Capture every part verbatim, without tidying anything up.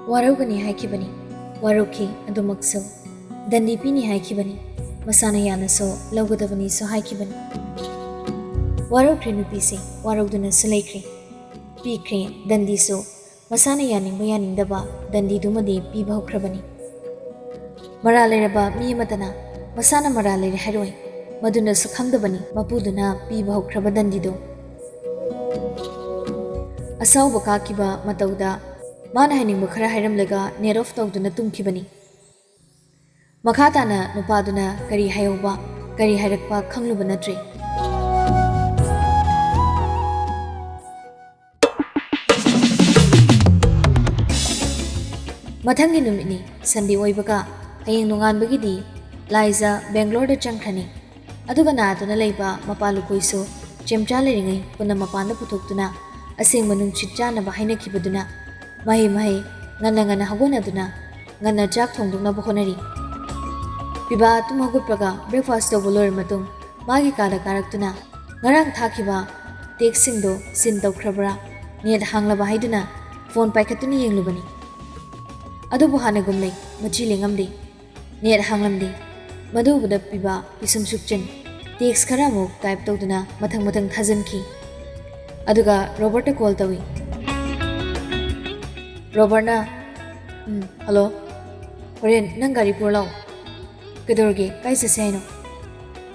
ꯋꯥꯔꯧꯒꯅꯤ ꯍꯥꯏꯈꯤꯕꯅꯤ, ꯋꯥꯔꯧꯈꯤ꯫ ꯑꯗꯨꯃꯛꯁꯨ ꯗꯟꯗꯤ ꯄꯤꯅꯤ ꯍꯥꯏꯈꯤꯕꯅꯤ, ꯃꯁꯥꯅ ꯌꯥꯅꯁꯨ ꯂꯧꯒꯗꯕꯅꯤꯁꯨ ꯍꯥꯏꯈꯤꯕꯅꯤ꯫ ꯋꯥꯔꯧꯈ꯭ꯔꯦ ꯅꯨꯄꯤꯁꯦ, ꯋꯥꯔꯧꯗꯨꯅꯁꯨ ꯂꯩꯈ꯭ꯔꯦ꯫ ꯄꯤꯈ꯭ꯔꯦ ꯗꯟꯗꯤꯁꯨ, ꯃꯁꯥꯅ ꯌꯥꯅꯤꯡꯕ ꯌꯥꯅꯤꯡꯗꯕ ꯗꯟꯗꯤꯗꯨꯃꯗꯤ ꯄꯤꯕ ꯍꯧꯈ꯭ꯔꯕꯅꯤ꯫ ꯃꯔꯥꯜ ꯂꯩꯔꯕ ꯃꯤ ꯑꯃꯠꯇꯅ ꯃꯁꯥꯅ ꯃꯔꯥꯜ ꯂꯩꯔꯦ ꯍꯥꯏꯔꯣꯏ, ꯃꯗꯨꯅꯁꯨ ꯈꯪꯗꯕꯅꯤ ꯃꯄꯨꯗꯨꯅ ꯄꯤꯕ ꯍꯧꯈ꯭ꯔꯕ ꯗꯟꯗꯤꯗꯨ꯫ ꯑꯁꯥꯎꯕ ꯀꯥꯈꯤꯕ ꯃꯇꯧꯗ ꯃꯥꯅ ꯍꯥꯏꯅꯤꯡꯕ ꯈꯔ ꯍꯥꯏꯔꯝꯂꯒ net off ꯇꯧꯗꯨꯅ ꯇꯨꯝꯈꯤꯕꯅꯤ꯫ ꯃꯈꯥ ꯇꯥꯅ ꯅꯨꯄꯥꯗꯨꯅ ꯀꯔꯤ ꯍꯥꯏꯍꯧꯕ, ꯀꯔꯤ ꯍꯥꯏꯔꯛꯄ ꯈꯪꯂꯨꯕ ꯅꯠꯇ꯭ꯔꯤ꯫ ꯃꯊꯪꯒꯤ ꯅꯨꯃꯤꯠꯅꯤ, Sunday ꯑꯣꯏꯕꯒ꯫ ꯍꯌꯦꯡ ꯅꯣꯡꯉꯥꯟꯕꯒꯤꯗꯤ ꯂꯥꯏꯖꯥ ꯕꯦꯡꯒ꯭ꯂꯣꯔꯗ ꯆꯪꯈ꯭ꯔꯅꯤ꯫ ꯑꯗꯨꯒ ꯅꯥꯗꯨꯅ ꯂꯩꯕ ꯃꯄꯥ ꯂꯨꯀꯣꯏꯁꯨ ꯆꯦꯝꯆꯥ ꯂꯩꯔꯤꯉꯩ ꯄꯨꯟꯅ ꯃꯄꯥꯟꯗ ꯄꯨꯊꯣꯛꯇꯨꯅ ꯑꯁꯦꯡꯕ ꯅꯨꯡꯁꯤꯠ ꯆꯥꯅꯕ ꯍꯥꯏꯅꯈꯤꯕꯗꯨꯅ ꯃꯍꯩ ꯃꯍꯩ ꯉꯟꯅ ꯉꯟꯅ ꯍꯧꯒꯠꯅꯗꯨꯅ ꯉꯟꯅ ꯆꯥꯛ ꯊꯣꯡꯗꯣꯛꯅꯕ ꯍꯣꯠꯅꯔꯤ꯫ ꯄꯤꯕꯥ ꯇꯨꯝ ꯍꯧꯒꯠꯄꯒ breakfast ꯇꯧꯕ ꯂꯣꯏꯔ ꯃꯇꯨꯡ ꯃꯥꯒꯤ ꯀꯥꯗ ꯀꯥꯔꯛꯇꯨꯅ ꯉꯔꯥꯡ ꯊꯥꯈꯤꯕ textꯁꯤꯡꯗꯣ seen ꯇꯧꯈ꯭ꯔꯕ꯭ꯔꯥ, net ꯍꯥꯡꯂꯕ ꯍꯥꯏꯗꯨꯅ phone ꯄꯥꯏꯈꯠꯇꯨꯅ ꯌꯦꯡꯂꯨꯕꯅꯤ꯫ ꯑꯗꯨꯕꯨ ꯍꯥꯟꯅꯒꯨꯝ ꯂꯩ, ꯃꯆꯤ ꯂꯦꯡꯉꯝꯗꯦ꯫ Net ꯍꯥꯡꯂꯝꯗꯦ꯫ ꯃꯗꯨ ꯎꯕꯗ ꯄꯤꯕꯥ ꯄꯤꯁꯨꯝ ꯁꯨꯛꯆꯟ, text ꯈꯔ ꯑꯃꯨꯛ type ꯇꯧꯗꯨꯅ ꯃꯊꯪ ꯃꯊꯪ ꯊꯥꯖꯤꯟꯈꯤ꯫ ꯑꯗꯨꯒ ꯔꯣꯕꯔꯠꯇ call ꯇꯧꯏ꯫ ꯔꯣꯕꯔꯠꯅ, "ꯎꯝ, hello꯫ ꯍꯣꯔꯦꯟ ꯅꯪ ꯒꯥꯔꯤ ꯄꯨꯔ ꯂꯥꯛꯑꯣ꯫" "ꯀꯩꯗꯧꯔꯒꯦ? ꯀꯥꯏ ꯆꯠꯁꯦ ꯍꯥꯏꯅꯣ?"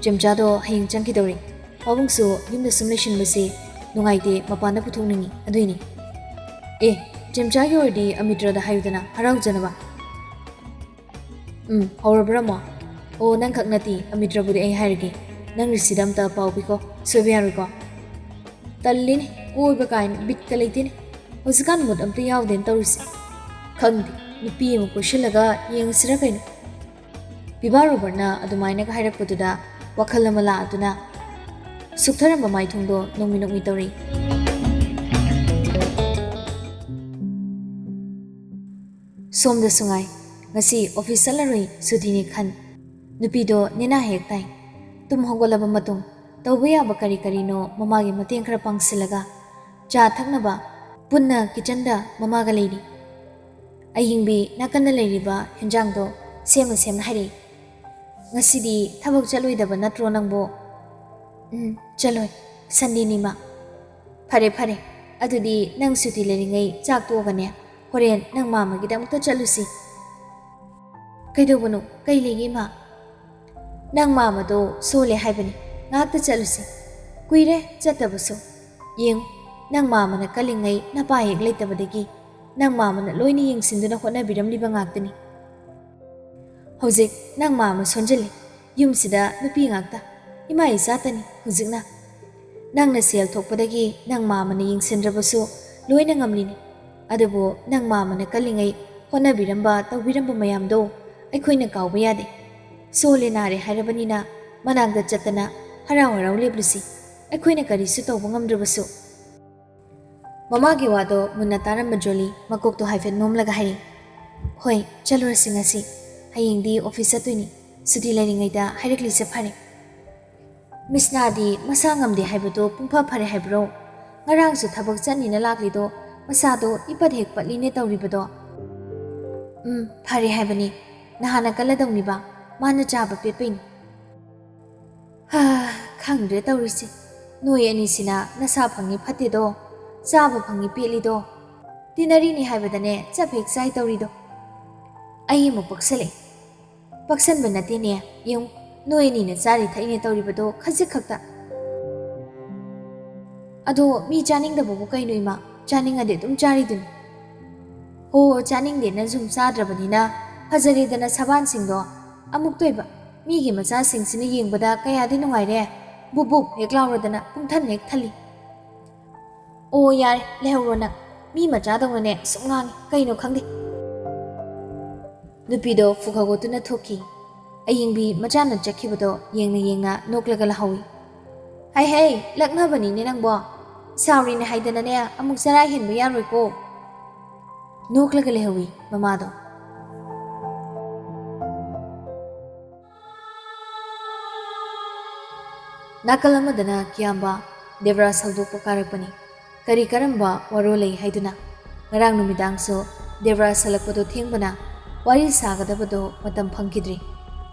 "ꯆꯦꯝꯆꯥꯗꯣ ꯍꯌꯦꯡ ꯆꯪꯈꯤꯗꯧꯔꯦ꯫ ꯄꯥꯕꯨꯡꯁꯨ ꯌꯨꯝꯗ ꯁꯨꯝ ꯂꯩꯁꯤꯟꯕꯁꯦ ꯅꯨꯡꯉꯥꯏꯇꯦ, ꯃꯄꯥꯟꯗ ꯄꯨꯊꯣꯛꯅꯤꯡꯉꯤ, ꯑꯗꯨꯏꯅꯤ꯫" "ꯑꯦ, ꯆꯦꯝꯆꯥꯒꯤ ꯑꯣꯏꯔꯗꯤ ꯑꯃꯤꯇ꯭ꯔꯗ ꯍꯥꯏꯌꯨꯗꯅ, ꯍꯔꯥꯎꯖꯅꯕ꯫" "ꯎꯝ, ꯍꯧꯔꯕ꯭ꯔꯥ ꯑꯃꯨꯛ? ꯑꯣ, ꯅꯪ ꯈꯛ ꯅꯠꯇꯦ, ꯑꯃꯤꯇ꯭ꯔꯕꯨꯗꯤ ꯑꯩ ꯍꯥꯏꯔꯒꯦ꯫ ꯅꯪ ꯔꯤꯁꯤꯗ ꯑꯝꯇ ꯄꯥꯎ ꯄꯤꯀꯣ, ꯁꯣꯏꯕ ꯌꯥꯔꯣꯏꯀꯣ꯫" "ꯇꯜꯂꯤꯅꯦ, ꯀꯣꯏꯕ ꯀꯥꯏꯅ ꯕꯤꯠꯀ ꯂꯩꯇꯦꯅꯦ꯫ ꯍꯧꯖꯤꯛꯀꯥꯟ mood ꯑꯝꯇ ꯌꯥꯎꯗꯦꯅ ꯇꯧꯔꯤꯁꯦ꯫ ꯈꯪꯗꯦ, ꯅꯨꯄꯤ ꯑꯃ ꯀꯣꯏꯁꯤꯜꯂꯒ ꯌꯦꯡꯉꯁꯤꯔ ꯀꯩꯅꯣ꯫" ꯄꯤꯕꯥ ꯔꯣꯕꯔꯠꯅ ꯑꯗꯨꯃꯥꯏꯅꯒ ꯍꯥꯏꯔꯛꯄꯗꯨꯗ ꯋꯥꯈꯜ ꯑꯃ ꯂꯥꯛꯑꯗꯨꯅ ꯁꯨꯛꯊꯔꯝꯕ ꯃꯥꯏꯊꯣꯡꯗꯣ ꯅꯣꯡꯃꯤ ꯅꯣꯡꯃꯤ ꯇꯧꯔꯛꯏ꯫ ꯁꯣꯝꯗꯁꯨ ꯉꯥꯏ, ꯉꯁꯤ office ꯆꯠꯂꯔꯣꯏ, ꯁꯨꯇꯤꯅꯤ ꯈꯟ꯫ ꯅꯨꯄꯤꯗꯣ ꯅꯦꯅꯥ ꯍꯦꯛ ꯇꯥꯏ꯫ ꯇꯨꯝ ꯍꯧꯒꯠꯂꯕ ꯃꯇꯨꯡ ꯇꯧꯕ ꯌꯥꯕ ꯀꯔꯤ ꯀꯔꯤꯅꯣ ꯃꯃꯥꯒꯤ ꯃꯇꯦꯡ ꯈꯔ ꯄꯥꯡꯁꯤꯜꯂꯒ ꯆꯥ ꯊꯛꯅꯕ ꯄꯨꯟꯅ kitchenꯗ ꯃꯃꯥꯒ ꯂꯩꯔꯤ꯫ ꯑꯌꯤꯡꯕꯤ ꯅꯥꯀꯟꯗ ꯂꯩꯔꯤꯕ ꯍꯦꯟꯖꯥꯡꯗꯣ ꯁꯦꯝꯅ ꯁꯦꯝꯅ ꯍꯥꯏꯔꯛꯏ꯫ "ꯉꯁꯤꯗꯤ ꯊꯕꯛ ꯆꯠꯂꯣꯏꯗꯕ ꯅꯠꯇ꯭ꯔꯣ ꯅꯪꯕꯣ?" "ꯎꯝ, ꯆꯠꯂꯣꯏ꯫ ꯁꯟꯗꯦꯅꯤꯃ꯫" "ꯐꯔꯦ, ꯐꯔꯦ꯫ ꯑꯗꯨꯗꯤ ꯅꯪ ꯁꯨꯇꯤ ꯂꯩꯔꯤꯉꯩ ꯆꯥꯛ ꯇꯣꯛꯑꯒꯅꯦ, ꯍꯣꯔꯦꯟ ꯅꯪ ꯃꯥꯝꯃꯒꯤꯗ ꯑꯃꯨꯛꯇ ꯆꯠꯂꯨꯁꯤ꯫" "ꯀꯩꯗꯧꯕꯅꯣ? ꯀꯩ ꯂꯩꯒꯦ, ꯏꯃꯥ?" "ꯅꯪ ꯃꯥꯝꯃꯗꯣ ꯁꯣꯜꯂꯦ ꯍꯥꯏꯕꯅꯤ, ꯉꯥꯏꯍꯥꯛꯇ ꯆꯠꯂꯨꯁꯤ꯫ ꯀꯨꯏꯔꯦ ꯆꯠꯇꯕꯁꯨ꯫ ꯌꯦꯡꯉꯨ, ꯅꯪ ꯃꯥꯝꯃꯅ ꯀꯜꯂꯤꯉꯩ ꯅꯄꯥ ꯍꯦꯛ ꯂꯩꯇꯕꯗꯒꯤ ꯅꯪ ꯃꯥꯝꯃꯅ ꯂꯣꯏꯅ ꯌꯦꯡꯁꯤꯟꯗꯨꯅ ꯍꯣꯠꯅꯕꯤꯔꯝꯂꯤꯕ ꯉꯥꯛꯇꯅꯤ꯫ ꯍꯧꯖꯤꯛ ꯅꯪ ꯃꯥꯝꯃ ꯁꯣꯟꯖꯜꯂꯤ꯫ ꯌꯨꯝꯁꯤꯗ ꯅꯨꯄꯤ ꯉꯥꯛꯇ, ꯏꯃꯥ ꯏꯆꯥꯇꯅꯤ ꯍꯧꯖꯤꯛꯅ꯫ ꯅꯪꯅ ꯁꯦꯜ ꯊꯣꯛꯄꯗꯒꯤ ꯅꯪ ꯃꯥꯝꯃꯅ ꯌꯦꯡꯁꯤꯟꯗ꯭ꯔꯕꯁꯨ ꯂꯣꯏꯅ ꯉꯝꯂꯤꯅꯤ꯫ ꯑꯗꯨꯕꯨ ꯅꯪ ꯃꯥꯝꯃꯅ ꯀꯜꯂꯤꯉꯩ ꯍꯣꯠꯅꯕꯤꯔꯝꯕ, ꯇꯧꯕꯤꯔꯝꯕ ꯃꯌꯥꯝꯗꯣ ꯑꯩꯈꯣꯏꯅ ꯀꯥꯎꯕ ꯌꯥꯗꯦ꯫ ꯁꯣꯜꯂꯦ ꯅꯥꯔꯦ ꯍꯥꯏꯔꯕꯅꯤꯅ ꯃꯅꯥꯛꯇ ꯆꯠꯇꯅ ꯍꯔꯥꯎ ꯍꯔꯥꯎ ꯂꯦꯞꯂꯨꯁꯤ, ꯑꯩꯈꯣꯏꯅ ꯀꯔꯤꯁꯨ ꯇꯧꯕ ꯉꯝꯗ꯭ꯔꯕꯁꯨ꯫" ꯃꯃꯥꯒꯤ ꯋꯥꯗꯣ ꯃꯨꯟꯅ ꯇꯥꯔꯝꯕ ꯖꯣꯂꯤ ꯃꯀꯣꯛꯇꯣ ꯍꯥꯏꯐꯦꯠ ꯅꯣꯝꯂꯒ ꯍꯥꯏꯔꯛꯏ, "ꯍꯣꯏ, ꯆꯠꯂꯨꯔꯁꯤ ꯉꯁꯤ꯫ ꯍꯌꯦꯡꯗꯤ ꯑꯣꯐꯤꯁ ꯆꯠꯇꯣꯏꯅꯤ꯫ ꯁꯨꯇꯤ ꯂꯩꯔꯤꯉꯩꯗ ꯍꯥꯏꯔꯛꯂꯤꯁꯦ ꯐꯔꯦ꯫" "ꯃꯤꯁꯅꯥꯗꯤ ꯃꯁꯥ ꯉꯝꯗꯦ ꯍꯥꯏꯕꯗꯣ ꯄꯨꯡꯐ ꯐꯔꯦ ꯍꯥꯏꯕ꯭ꯔꯣ? ꯉꯔꯥꯡꯁꯨ ꯊꯕꯛ ꯆꯠꯅꯤꯅ ꯂꯥꯛꯂꯤꯗꯣ ꯃꯁꯥꯗꯣ ꯏꯄꯠ ꯍꯦꯛ ꯄꯠꯂꯤꯅꯦ ꯇꯧꯔꯤꯕꯗꯣ꯫" "ꯎꯝ, ꯐꯔꯦ ꯍꯥꯏꯕꯅꯤ꯫ ꯅꯍꯥꯟꯅ ꯀꯜꯂꯗꯧꯅꯤꯕ, ꯃꯥꯅ ꯆꯥꯕ ꯄꯦꯠꯄꯩꯅꯤ꯫" "ꯍꯥ, ꯈꯪꯗ꯭ꯔꯦ ꯇꯧꯔꯤꯁꯦ꯫ ꯅꯣꯏ ꯑꯅꯤꯁꯤꯅ ꯅꯁꯥ ꯐꯪꯉꯤ ꯐꯠꯇꯦꯗꯣ, ꯆꯥꯕ ꯐꯪꯉꯤ ꯄꯦꯠꯂꯤꯗꯣ, ꯇꯤꯟꯅꯔꯤꯅꯤ ꯍꯥꯏꯕꯗꯅꯦ ꯆꯞ ꯍꯦꯛ ꯆꯥꯏ ꯇꯧꯔꯤꯗꯣ꯫" ꯑꯩ ꯑꯃꯨꯛ ꯄꯛꯁꯜꯂꯛꯑꯦ꯫ "ꯄꯛꯁꯟꯕ ꯅꯠꯇꯦꯅꯦ, ꯌꯦꯡꯉꯨ, ꯅꯣꯏ ꯑꯅꯤꯅ ꯆꯥꯔꯤ ꯊꯛꯏꯅꯦ ꯇꯧꯔꯤꯕꯗꯣ ꯈꯖꯤꯛ ꯈꯛꯇ꯫ ꯑꯗꯣ ꯃꯤ ꯆꯥꯅꯤꯡꯗꯕꯕꯨ ꯀꯩꯅꯣ ꯏꯃꯥ? ꯆꯥꯅꯤꯡꯉꯗꯤ ꯑꯗꯨꯝ ꯆꯥꯔꯤꯗꯨꯅꯤ꯫" "ꯍꯣ, ꯆꯥꯅꯤꯡꯗꯦꯅ ꯁꯨꯝ ꯆꯥꯗ꯭ꯔꯕꯅꯤꯅ ꯐꯖꯔꯦꯗꯅ ꯁꯕꯥꯟꯁꯤꯡꯗꯣ꯫ ꯑꯃꯨꯛꯇꯣꯏꯕ, ꯃꯤꯒꯤ ꯃꯆꯥꯁꯤꯡꯁꯤꯅ ꯌꯦꯡꯕꯗ ꯀꯌꯥꯗꯤ ꯅꯨꯡꯉꯥꯏꯔꯦ꯫ ꯕꯨꯞ ꯕꯨꯞ ꯍꯦꯛ ꯂꯥꯎꯔꯗꯅ ꯄꯨꯡꯊꯟ ꯍꯦꯛ ꯊꯜꯂꯤ꯫" "ꯑꯣ, ꯌꯥꯔꯦ, ꯂꯩꯍꯧꯔꯣ ꯅꯪ꯫ ꯃꯤ ꯃꯆꯥꯗꯧꯅꯅꯦ ꯁꯨꯝ ꯉꯥꯡꯉꯤ, ꯀꯩꯅꯣ ꯈꯪꯗꯦ꯫" ꯅꯨꯄꯤꯗꯣ ꯐꯨꯈꯒꯣꯠꯇꯨꯅ ꯊꯣꯛꯈꯤ꯫ ꯑꯌꯤꯡꯕꯤ ꯃꯆꯥꯅ ꯆꯠꯈꯤꯕꯗꯣ ꯌꯦꯡꯅ ꯌꯦꯡꯅ ꯅꯣꯛꯂꯒ ꯂꯍꯧꯏ꯫ "ꯍꯩ ꯍꯩ, ꯂꯛꯅꯕꯅꯤꯅꯦ ꯅꯪꯕꯣ꯫ ꯁꯥꯎꯔꯤꯅꯦ ꯍꯥꯏꯗꯅꯅꯦ ꯑꯃꯨꯛ ꯆꯔꯥ ꯍꯦꯟꯕ ꯌꯥꯔꯣꯏꯀꯣ꯫" ꯅꯣꯛꯂꯒ ꯂꯩꯍꯧꯏ ꯃꯃꯥꯗꯣ꯫ ꯅꯥꯀꯜ ꯑꯃꯗꯅ ꯀꯤꯌꯥꯝꯕ ꯗꯦꯕꯔꯥꯖ ꯍꯧꯗꯣꯛꯄ ꯀꯥꯔꯛꯄꯅꯤ꯫ ꯀꯔꯤ ꯀꯔꯝꯕ ꯋꯥꯔꯣꯜ ꯂꯩ ꯍꯥꯏꯗꯨꯅ? ꯉꯔꯥꯡ ꯅꯨꯃꯤꯗꯥꯡꯁꯨ ꯗꯦꯕ꯭ꯔꯥꯖ ꯍꯜꯂꯛꯄꯗꯣ ꯊꯦꯡꯕꯅ ꯋꯥꯔꯤ ꯁꯥꯒꯗꯕꯗꯣ ꯃꯇꯝ ꯐꯪꯈꯤꯗ꯭ꯔꯦ꯫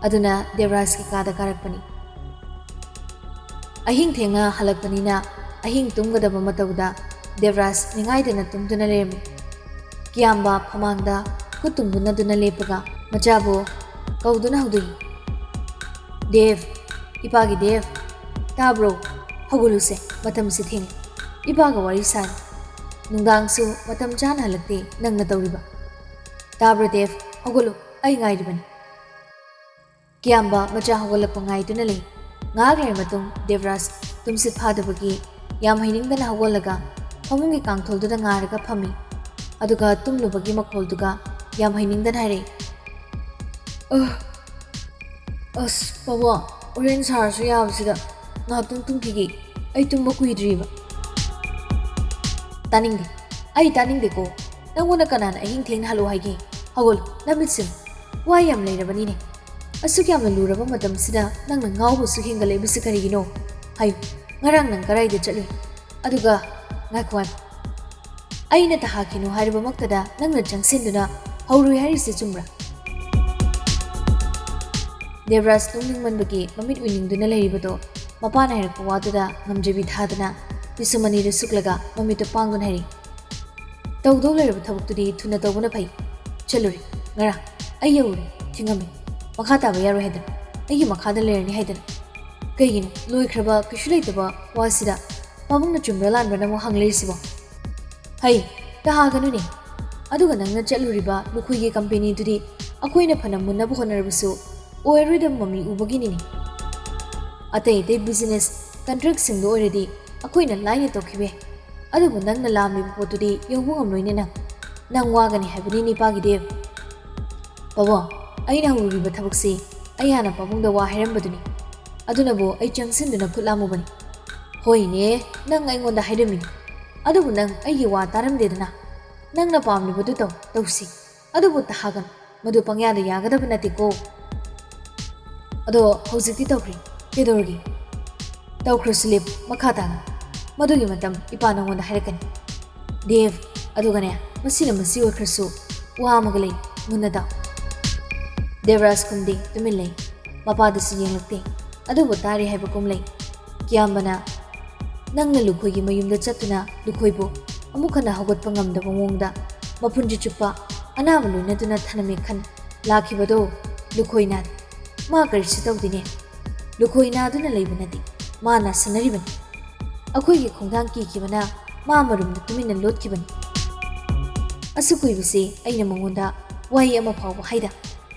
ꯑꯗꯨꯅ ꯗꯦꯕ꯭ꯔꯥꯖꯀꯤ ꯀꯥꯗ ꯀꯥꯔꯛꯄꯅꯤ꯫ ꯑꯍꯤꯡ ꯊꯦꯡꯅ ꯍꯜꯂꯛꯄꯅꯤꯅ ꯑꯍꯤꯡ ꯇꯨꯝꯒꯗꯕ ꯃꯇꯧꯗ ꯗꯦꯕ꯭ꯔꯥꯖ ꯅꯤꯡꯉꯥꯏꯗꯅ ꯇꯨꯝꯗꯨꯅ ꯂꯩꯔꯝꯃꯤ꯫ ꯀꯤꯌꯥꯝꯕ ꯐꯃꯥꯡꯗ ꯈꯨꯠ ꯇꯨꯝꯗꯨꯅꯗꯨꯅ ꯂꯦꯞꯄꯒ ꯃꯆꯥꯕꯨ ꯀꯧꯗꯨꯅ ꯍꯧꯗꯣꯛꯏ꯫ "ꯗꯦꯕ, ꯏꯄꯥꯒꯤ ꯗꯦꯕ, ꯇꯥꯕ꯭ꯔꯣ? ꯍꯧꯒꯠꯂꯨꯁꯦ, ꯃꯇꯝꯁꯦ ꯊꯦꯡꯉꯦ꯫ ꯏꯄꯥꯒ ꯋꯥꯔꯤ ꯁꯥꯏ꯫ ꯅꯨꯡꯗꯥꯡꯁꯨ ꯃꯇꯝ ꯆꯥꯅ ꯍꯜꯂꯛꯇꯦ ꯅꯪꯅ ꯇꯧꯔꯤꯕ꯫ ꯇꯥꯕ꯭ꯔꯣ ꯗꯦꯕ? ꯍꯧꯒꯠꯂꯨ, ꯑꯩ ꯉꯥꯏꯔꯤꯕꯅꯤ꯫" ꯀꯤꯌꯥꯝꯕ ꯃꯆꯥ ꯍꯧꯒꯠꯂꯛꯄ ꯉꯥꯏꯗꯨꯅ ꯂꯩ꯫ ꯉꯥꯏꯍꯥꯛ ꯂꯩꯔ ꯃꯇꯨꯡ ꯗꯦꯕ꯭ꯔꯥꯖ ꯇꯨꯝꯁꯤꯠ ꯐꯥꯗꯕꯒꯤ ꯌꯥꯝ ꯍꯩꯅꯤꯡꯗꯅ ꯍꯧꯒꯠꯂꯒ ꯐꯃꯨꯡꯒꯤ ꯀꯥꯡꯊꯣꯜꯗꯨꯗ ꯉꯥꯔꯒ ꯐꯝꯃꯤ꯫ ꯑꯗꯨꯒ ꯇꯨꯝꯂꯨꯕꯒꯤ ꯃꯈꯣꯜꯗꯨꯒ ꯌꯥꯝ ꯍꯩꯅꯤꯡꯗꯅ ꯍꯥꯏꯔꯛꯏ, "ꯑ, ꯑꯁ, ꯄꯥꯕꯨꯡ, ꯍꯣꯔꯦꯟ ꯁꯥꯔꯁꯨ ꯌꯥꯕꯁꯤꯗ ꯉꯥꯏꯍꯥꯛꯇꯪ ꯇꯨꯝꯈꯤꯒꯦ꯫ ꯑꯩ ꯇꯨꯝꯕ ꯀꯨꯏꯗ꯭ꯔꯤꯕ꯫" "ꯇꯥꯅꯤꯡꯗꯦ, ꯑꯩ ꯇꯥꯅꯤꯡꯗꯦꯀꯣ꯫ ꯅꯪꯉꯣꯟꯗ ꯀꯅꯥꯅ ꯑꯍꯤꯡ ꯊꯦꯡꯅ ꯍꯜꯂꯛꯑꯣ ꯍꯥꯏꯒꯦ? ꯍꯧꯒꯠꯂꯨ, ꯅꯃꯤꯠꯁꯤꯡ꯫ ꯋꯥ ꯌꯥꯝ ꯂꯩꯔꯕꯅꯤꯅꯦ꯫ ꯑꯁꯨꯛ ꯌꯥꯝꯅ ꯂꯨꯔꯕ ꯃꯇꯝꯁꯤꯗ ꯅꯪꯅ ꯉꯥꯎꯕꯁꯨ ꯍꯦꯟꯒꯠꯂꯛꯏꯕꯁꯤ ꯀꯔꯤꯒꯤꯅꯣ? ꯍꯥꯏꯌꯨ, ꯉꯔꯥꯡ ꯅꯪ ꯀꯗꯥꯏꯗ ꯆꯠꯂꯨꯏ? ꯑꯗꯨꯒ, ꯉꯥꯏꯈꯣ, ꯉꯥꯏꯈꯣ꯫ ꯑꯩꯅ ꯇꯍꯥꯈꯤꯅꯨ ꯍꯥꯏꯔꯕꯃꯛꯇꯗ ꯅꯪꯅ ꯆꯪꯁꯤꯟꯗꯨꯅ ꯍꯧꯔꯨꯏ ꯍꯥꯏꯔꯤꯁꯤ ꯆꯨꯝꯕ꯭ꯔꯥ?" ꯗꯦꯕ꯭ꯔꯥꯖ ꯇꯨꯝꯅꯤꯡꯃꯟꯕꯒꯤ ꯃꯃꯤꯠ ꯎꯏꯅꯤꯡꯗꯨꯅ ꯂꯩꯔꯤꯕꯗꯣ ꯃꯄꯥꯅ ꯍꯥꯏꯔꯛꯄ ꯋꯥꯗꯨꯗ ꯉꯝꯖꯕꯤ ꯊꯥꯗꯅ ꯄꯤꯁꯨꯝ ꯑꯅꯤꯗꯨ ꯁꯨꯛꯂꯒ ꯃꯃꯤꯠꯇꯨ ꯄꯥꯡꯗꯨꯅ ꯍꯥꯏꯔꯛꯏ, "ꯇꯧꯗꯧ ꯂꯩꯔꯕ ꯊꯕꯛꯇꯨꯗꯤ ꯊꯨꯅ ꯇꯧꯕꯅ ꯐꯩ꯫ ꯆꯠꯂꯨꯔꯦ꯫ ꯉꯔꯥꯡ ꯑꯩ ꯌꯧꯔꯦ꯫ ꯊꯤꯡꯉꯝꯃꯤ꯫ ꯃꯈꯥ ꯇꯥꯕ ꯌꯥꯔꯣꯏ ꯍꯥꯏꯗꯅ꯫ ꯑꯩꯒꯤ ꯃꯈꯥꯗ ꯂꯩꯔꯅꯤ ꯍꯥꯏꯗꯅ꯫ ꯀꯩꯒꯤꯅꯣ ꯂꯣꯏꯈ꯭ꯔꯕ ꯀꯩꯁꯨ ꯂꯩꯇꯕ ꯋꯥꯁꯤꯗ ꯄꯥꯕꯨꯡꯅ ꯆꯨꯝꯕ꯭ꯔꯥ ꯂꯥꯟꯕ꯭ꯔꯥꯅ ꯑꯃꯨꯛ ꯍꯪꯂꯛꯏꯁꯤꯕꯣ? ꯍꯩ, ꯇꯍꯥꯒꯅꯨꯅꯦ꯫ ꯑꯗꯨꯒ ꯅꯪꯅ ꯆꯠꯂꯨꯔꯤꯕ ꯂꯨꯈꯨꯏꯒꯤ ꯀꯝꯄꯦꯅꯤꯗꯨꯗꯤ ꯑꯩꯈꯣꯏꯅ ꯐꯅ ꯃꯨꯟꯅꯕ ꯍꯣꯠꯅꯔꯕꯁꯨ ꯑꯣꯏꯔꯔꯣꯏꯗꯕ ꯃꯃꯤ ꯎꯕꯒꯤꯅꯤꯅꯦ꯫ ꯑꯇꯩ ꯑꯇꯩ ꯕꯤꯖꯤꯅꯦꯁ ꯀꯟꯇ꯭ꯔꯦꯛꯁꯤꯡꯗꯣ ꯑꯣꯏꯔꯗꯤ ꯑꯩꯈꯣꯏꯅ ꯂꯥꯏꯅ ꯇꯧꯈꯤꯕ ꯌꯥꯏ꯫ ꯑꯗꯨꯕꯨ ꯅꯪꯅ ꯂꯥꯝꯂꯤꯕ ꯄꯣꯠꯇꯨꯗꯤ ꯌꯧꯕ ꯉꯝꯂꯣꯏꯅꯦ ꯅꯪ꯫ ꯅꯪ ꯋꯥꯒꯅꯤ ꯍꯥꯏꯕꯅꯤ ꯅꯤꯄꯥꯒꯤ ꯗꯦꯕ꯫" "ꯄꯥꯕꯨꯡ, ꯑꯩꯅ ꯍꯧꯔꯨꯔꯤꯕ ꯊꯕꯛꯁꯤ ꯑꯩ ꯍꯥꯟꯅ ꯄꯥꯕꯨꯡꯗ ꯋꯥ ꯍꯥꯏꯔꯝꯕꯗꯨꯅꯤ꯫ ꯑꯗꯨꯅꯕꯨ ꯑꯩ ꯆꯪꯁꯤꯟꯗꯨꯅ ꯈꯨꯠ ꯂꯥꯝꯃꯨꯕꯅꯤ꯫" "ꯍꯣꯏꯅꯦ, ꯅꯪ ꯑꯩꯉꯣꯟꯗ ꯍꯥꯏꯔꯝꯃꯤꯅꯤ꯫ ꯑꯗꯨꯕꯨ ꯅꯪ ꯑꯩꯒꯤ ꯋꯥ ꯇꯥꯔꯝꯗꯦꯗꯅ꯫ ꯅꯪꯅ ꯄꯥꯝꯂꯤꯕꯗꯨ ꯇꯧ, ꯇꯧꯁꯤ꯫ ꯑꯗꯨꯕꯨ ꯇꯍꯥꯒꯅꯨ, ꯃꯗꯨ ꯄꯪꯌꯥꯗ ꯌꯥꯒꯗꯕ ꯅꯠꯇꯦꯀꯣ꯫ ꯑꯗꯣ ꯍꯧꯖꯤꯛꯇꯤ ꯇꯧꯈ꯭ꯔꯦ, ꯀꯩꯗꯧꯔꯒꯦ? ꯇꯧꯈ꯭ꯔꯁꯨ ꯂꯦꯞꯄꯨ, ꯃꯈꯥ ꯇꯥꯅ꯫ ꯃꯗꯨꯒꯤ ꯃꯇꯝ ꯏꯄꯥ ꯅꯪꯉꯣꯟꯗ ꯍꯥꯏꯔꯛꯀꯅꯤ꯫ ꯗꯦꯕ, ꯑꯗꯨꯒꯅꯦ, ꯃꯁꯤꯅ ꯃꯁꯤ ꯑꯣꯏꯈ꯭ꯔꯁꯨ, ꯋꯥ ꯑꯃꯒ ꯂꯩ, ꯃꯨꯟꯅ ꯇꯥꯎ꯫ ꯗꯦꯕꯔꯥꯖ ꯈꯨꯝꯗꯦ, ꯇꯨꯃꯤꯟ ꯂꯩ꯫ ꯃꯄꯥꯗꯁꯨ ꯌꯦꯡꯂꯛꯇꯦ, ꯑꯗꯨꯕꯨ ꯇꯥꯔꯤ ꯍꯥꯏꯕꯒꯨꯝ ꯂꯩ꯫ ꯀꯤꯌꯥꯝꯕꯅ, "ꯅꯪꯅ ꯂꯨꯈꯣꯏꯒꯤ ꯃꯌꯨꯝꯗ ꯆꯠꯇꯨꯅ ꯂꯨꯈꯣꯏꯕꯨ ꯑꯃꯨꯛ ꯍꯟꯅ ꯍꯧꯒꯠꯄ ꯉꯝꯗꯕ ꯃꯑꯣꯡꯗ ꯃꯄꯨꯟꯁꯤ ꯆꯨꯞꯄ ꯑꯅꯥꯕ ꯂꯣꯏꯅꯗꯨꯅ ꯊꯅꯝꯃꯦ ꯈꯟ, ꯂꯥꯛꯈꯤꯕꯗꯣ ꯂꯨꯈꯣꯏ ꯅꯥꯗꯦ꯫ ꯃꯥ ꯀꯔꯤꯁꯨ ꯇꯧꯗꯦꯅꯦ꯫ ꯂꯨꯈꯣꯏ ꯅꯥꯗꯨꯅ ꯂꯩꯕ ꯅꯠꯇꯦ, ꯃꯥ ꯅꯥꯁꯟꯅꯔꯤꯕꯅꯤ꯫ ꯑꯩꯈꯣꯏꯒꯤ ꯈꯣꯡꯊꯥꯡ ꯀꯤꯈꯤꯕꯅ ꯃꯥ ꯑꯃꯔꯣꯝꯗ ꯇꯨꯃꯤꯟꯅ ꯂꯣꯠꯈꯤꯕꯅꯤ꯫ ꯑꯁꯨꯛ ꯀꯨꯏꯕꯁꯤ ꯑꯩꯅ ꯃꯉꯣꯟꯗ ꯋꯥꯍꯩ ꯑꯃ ꯐꯥꯎꯕ ꯍꯥꯏꯗ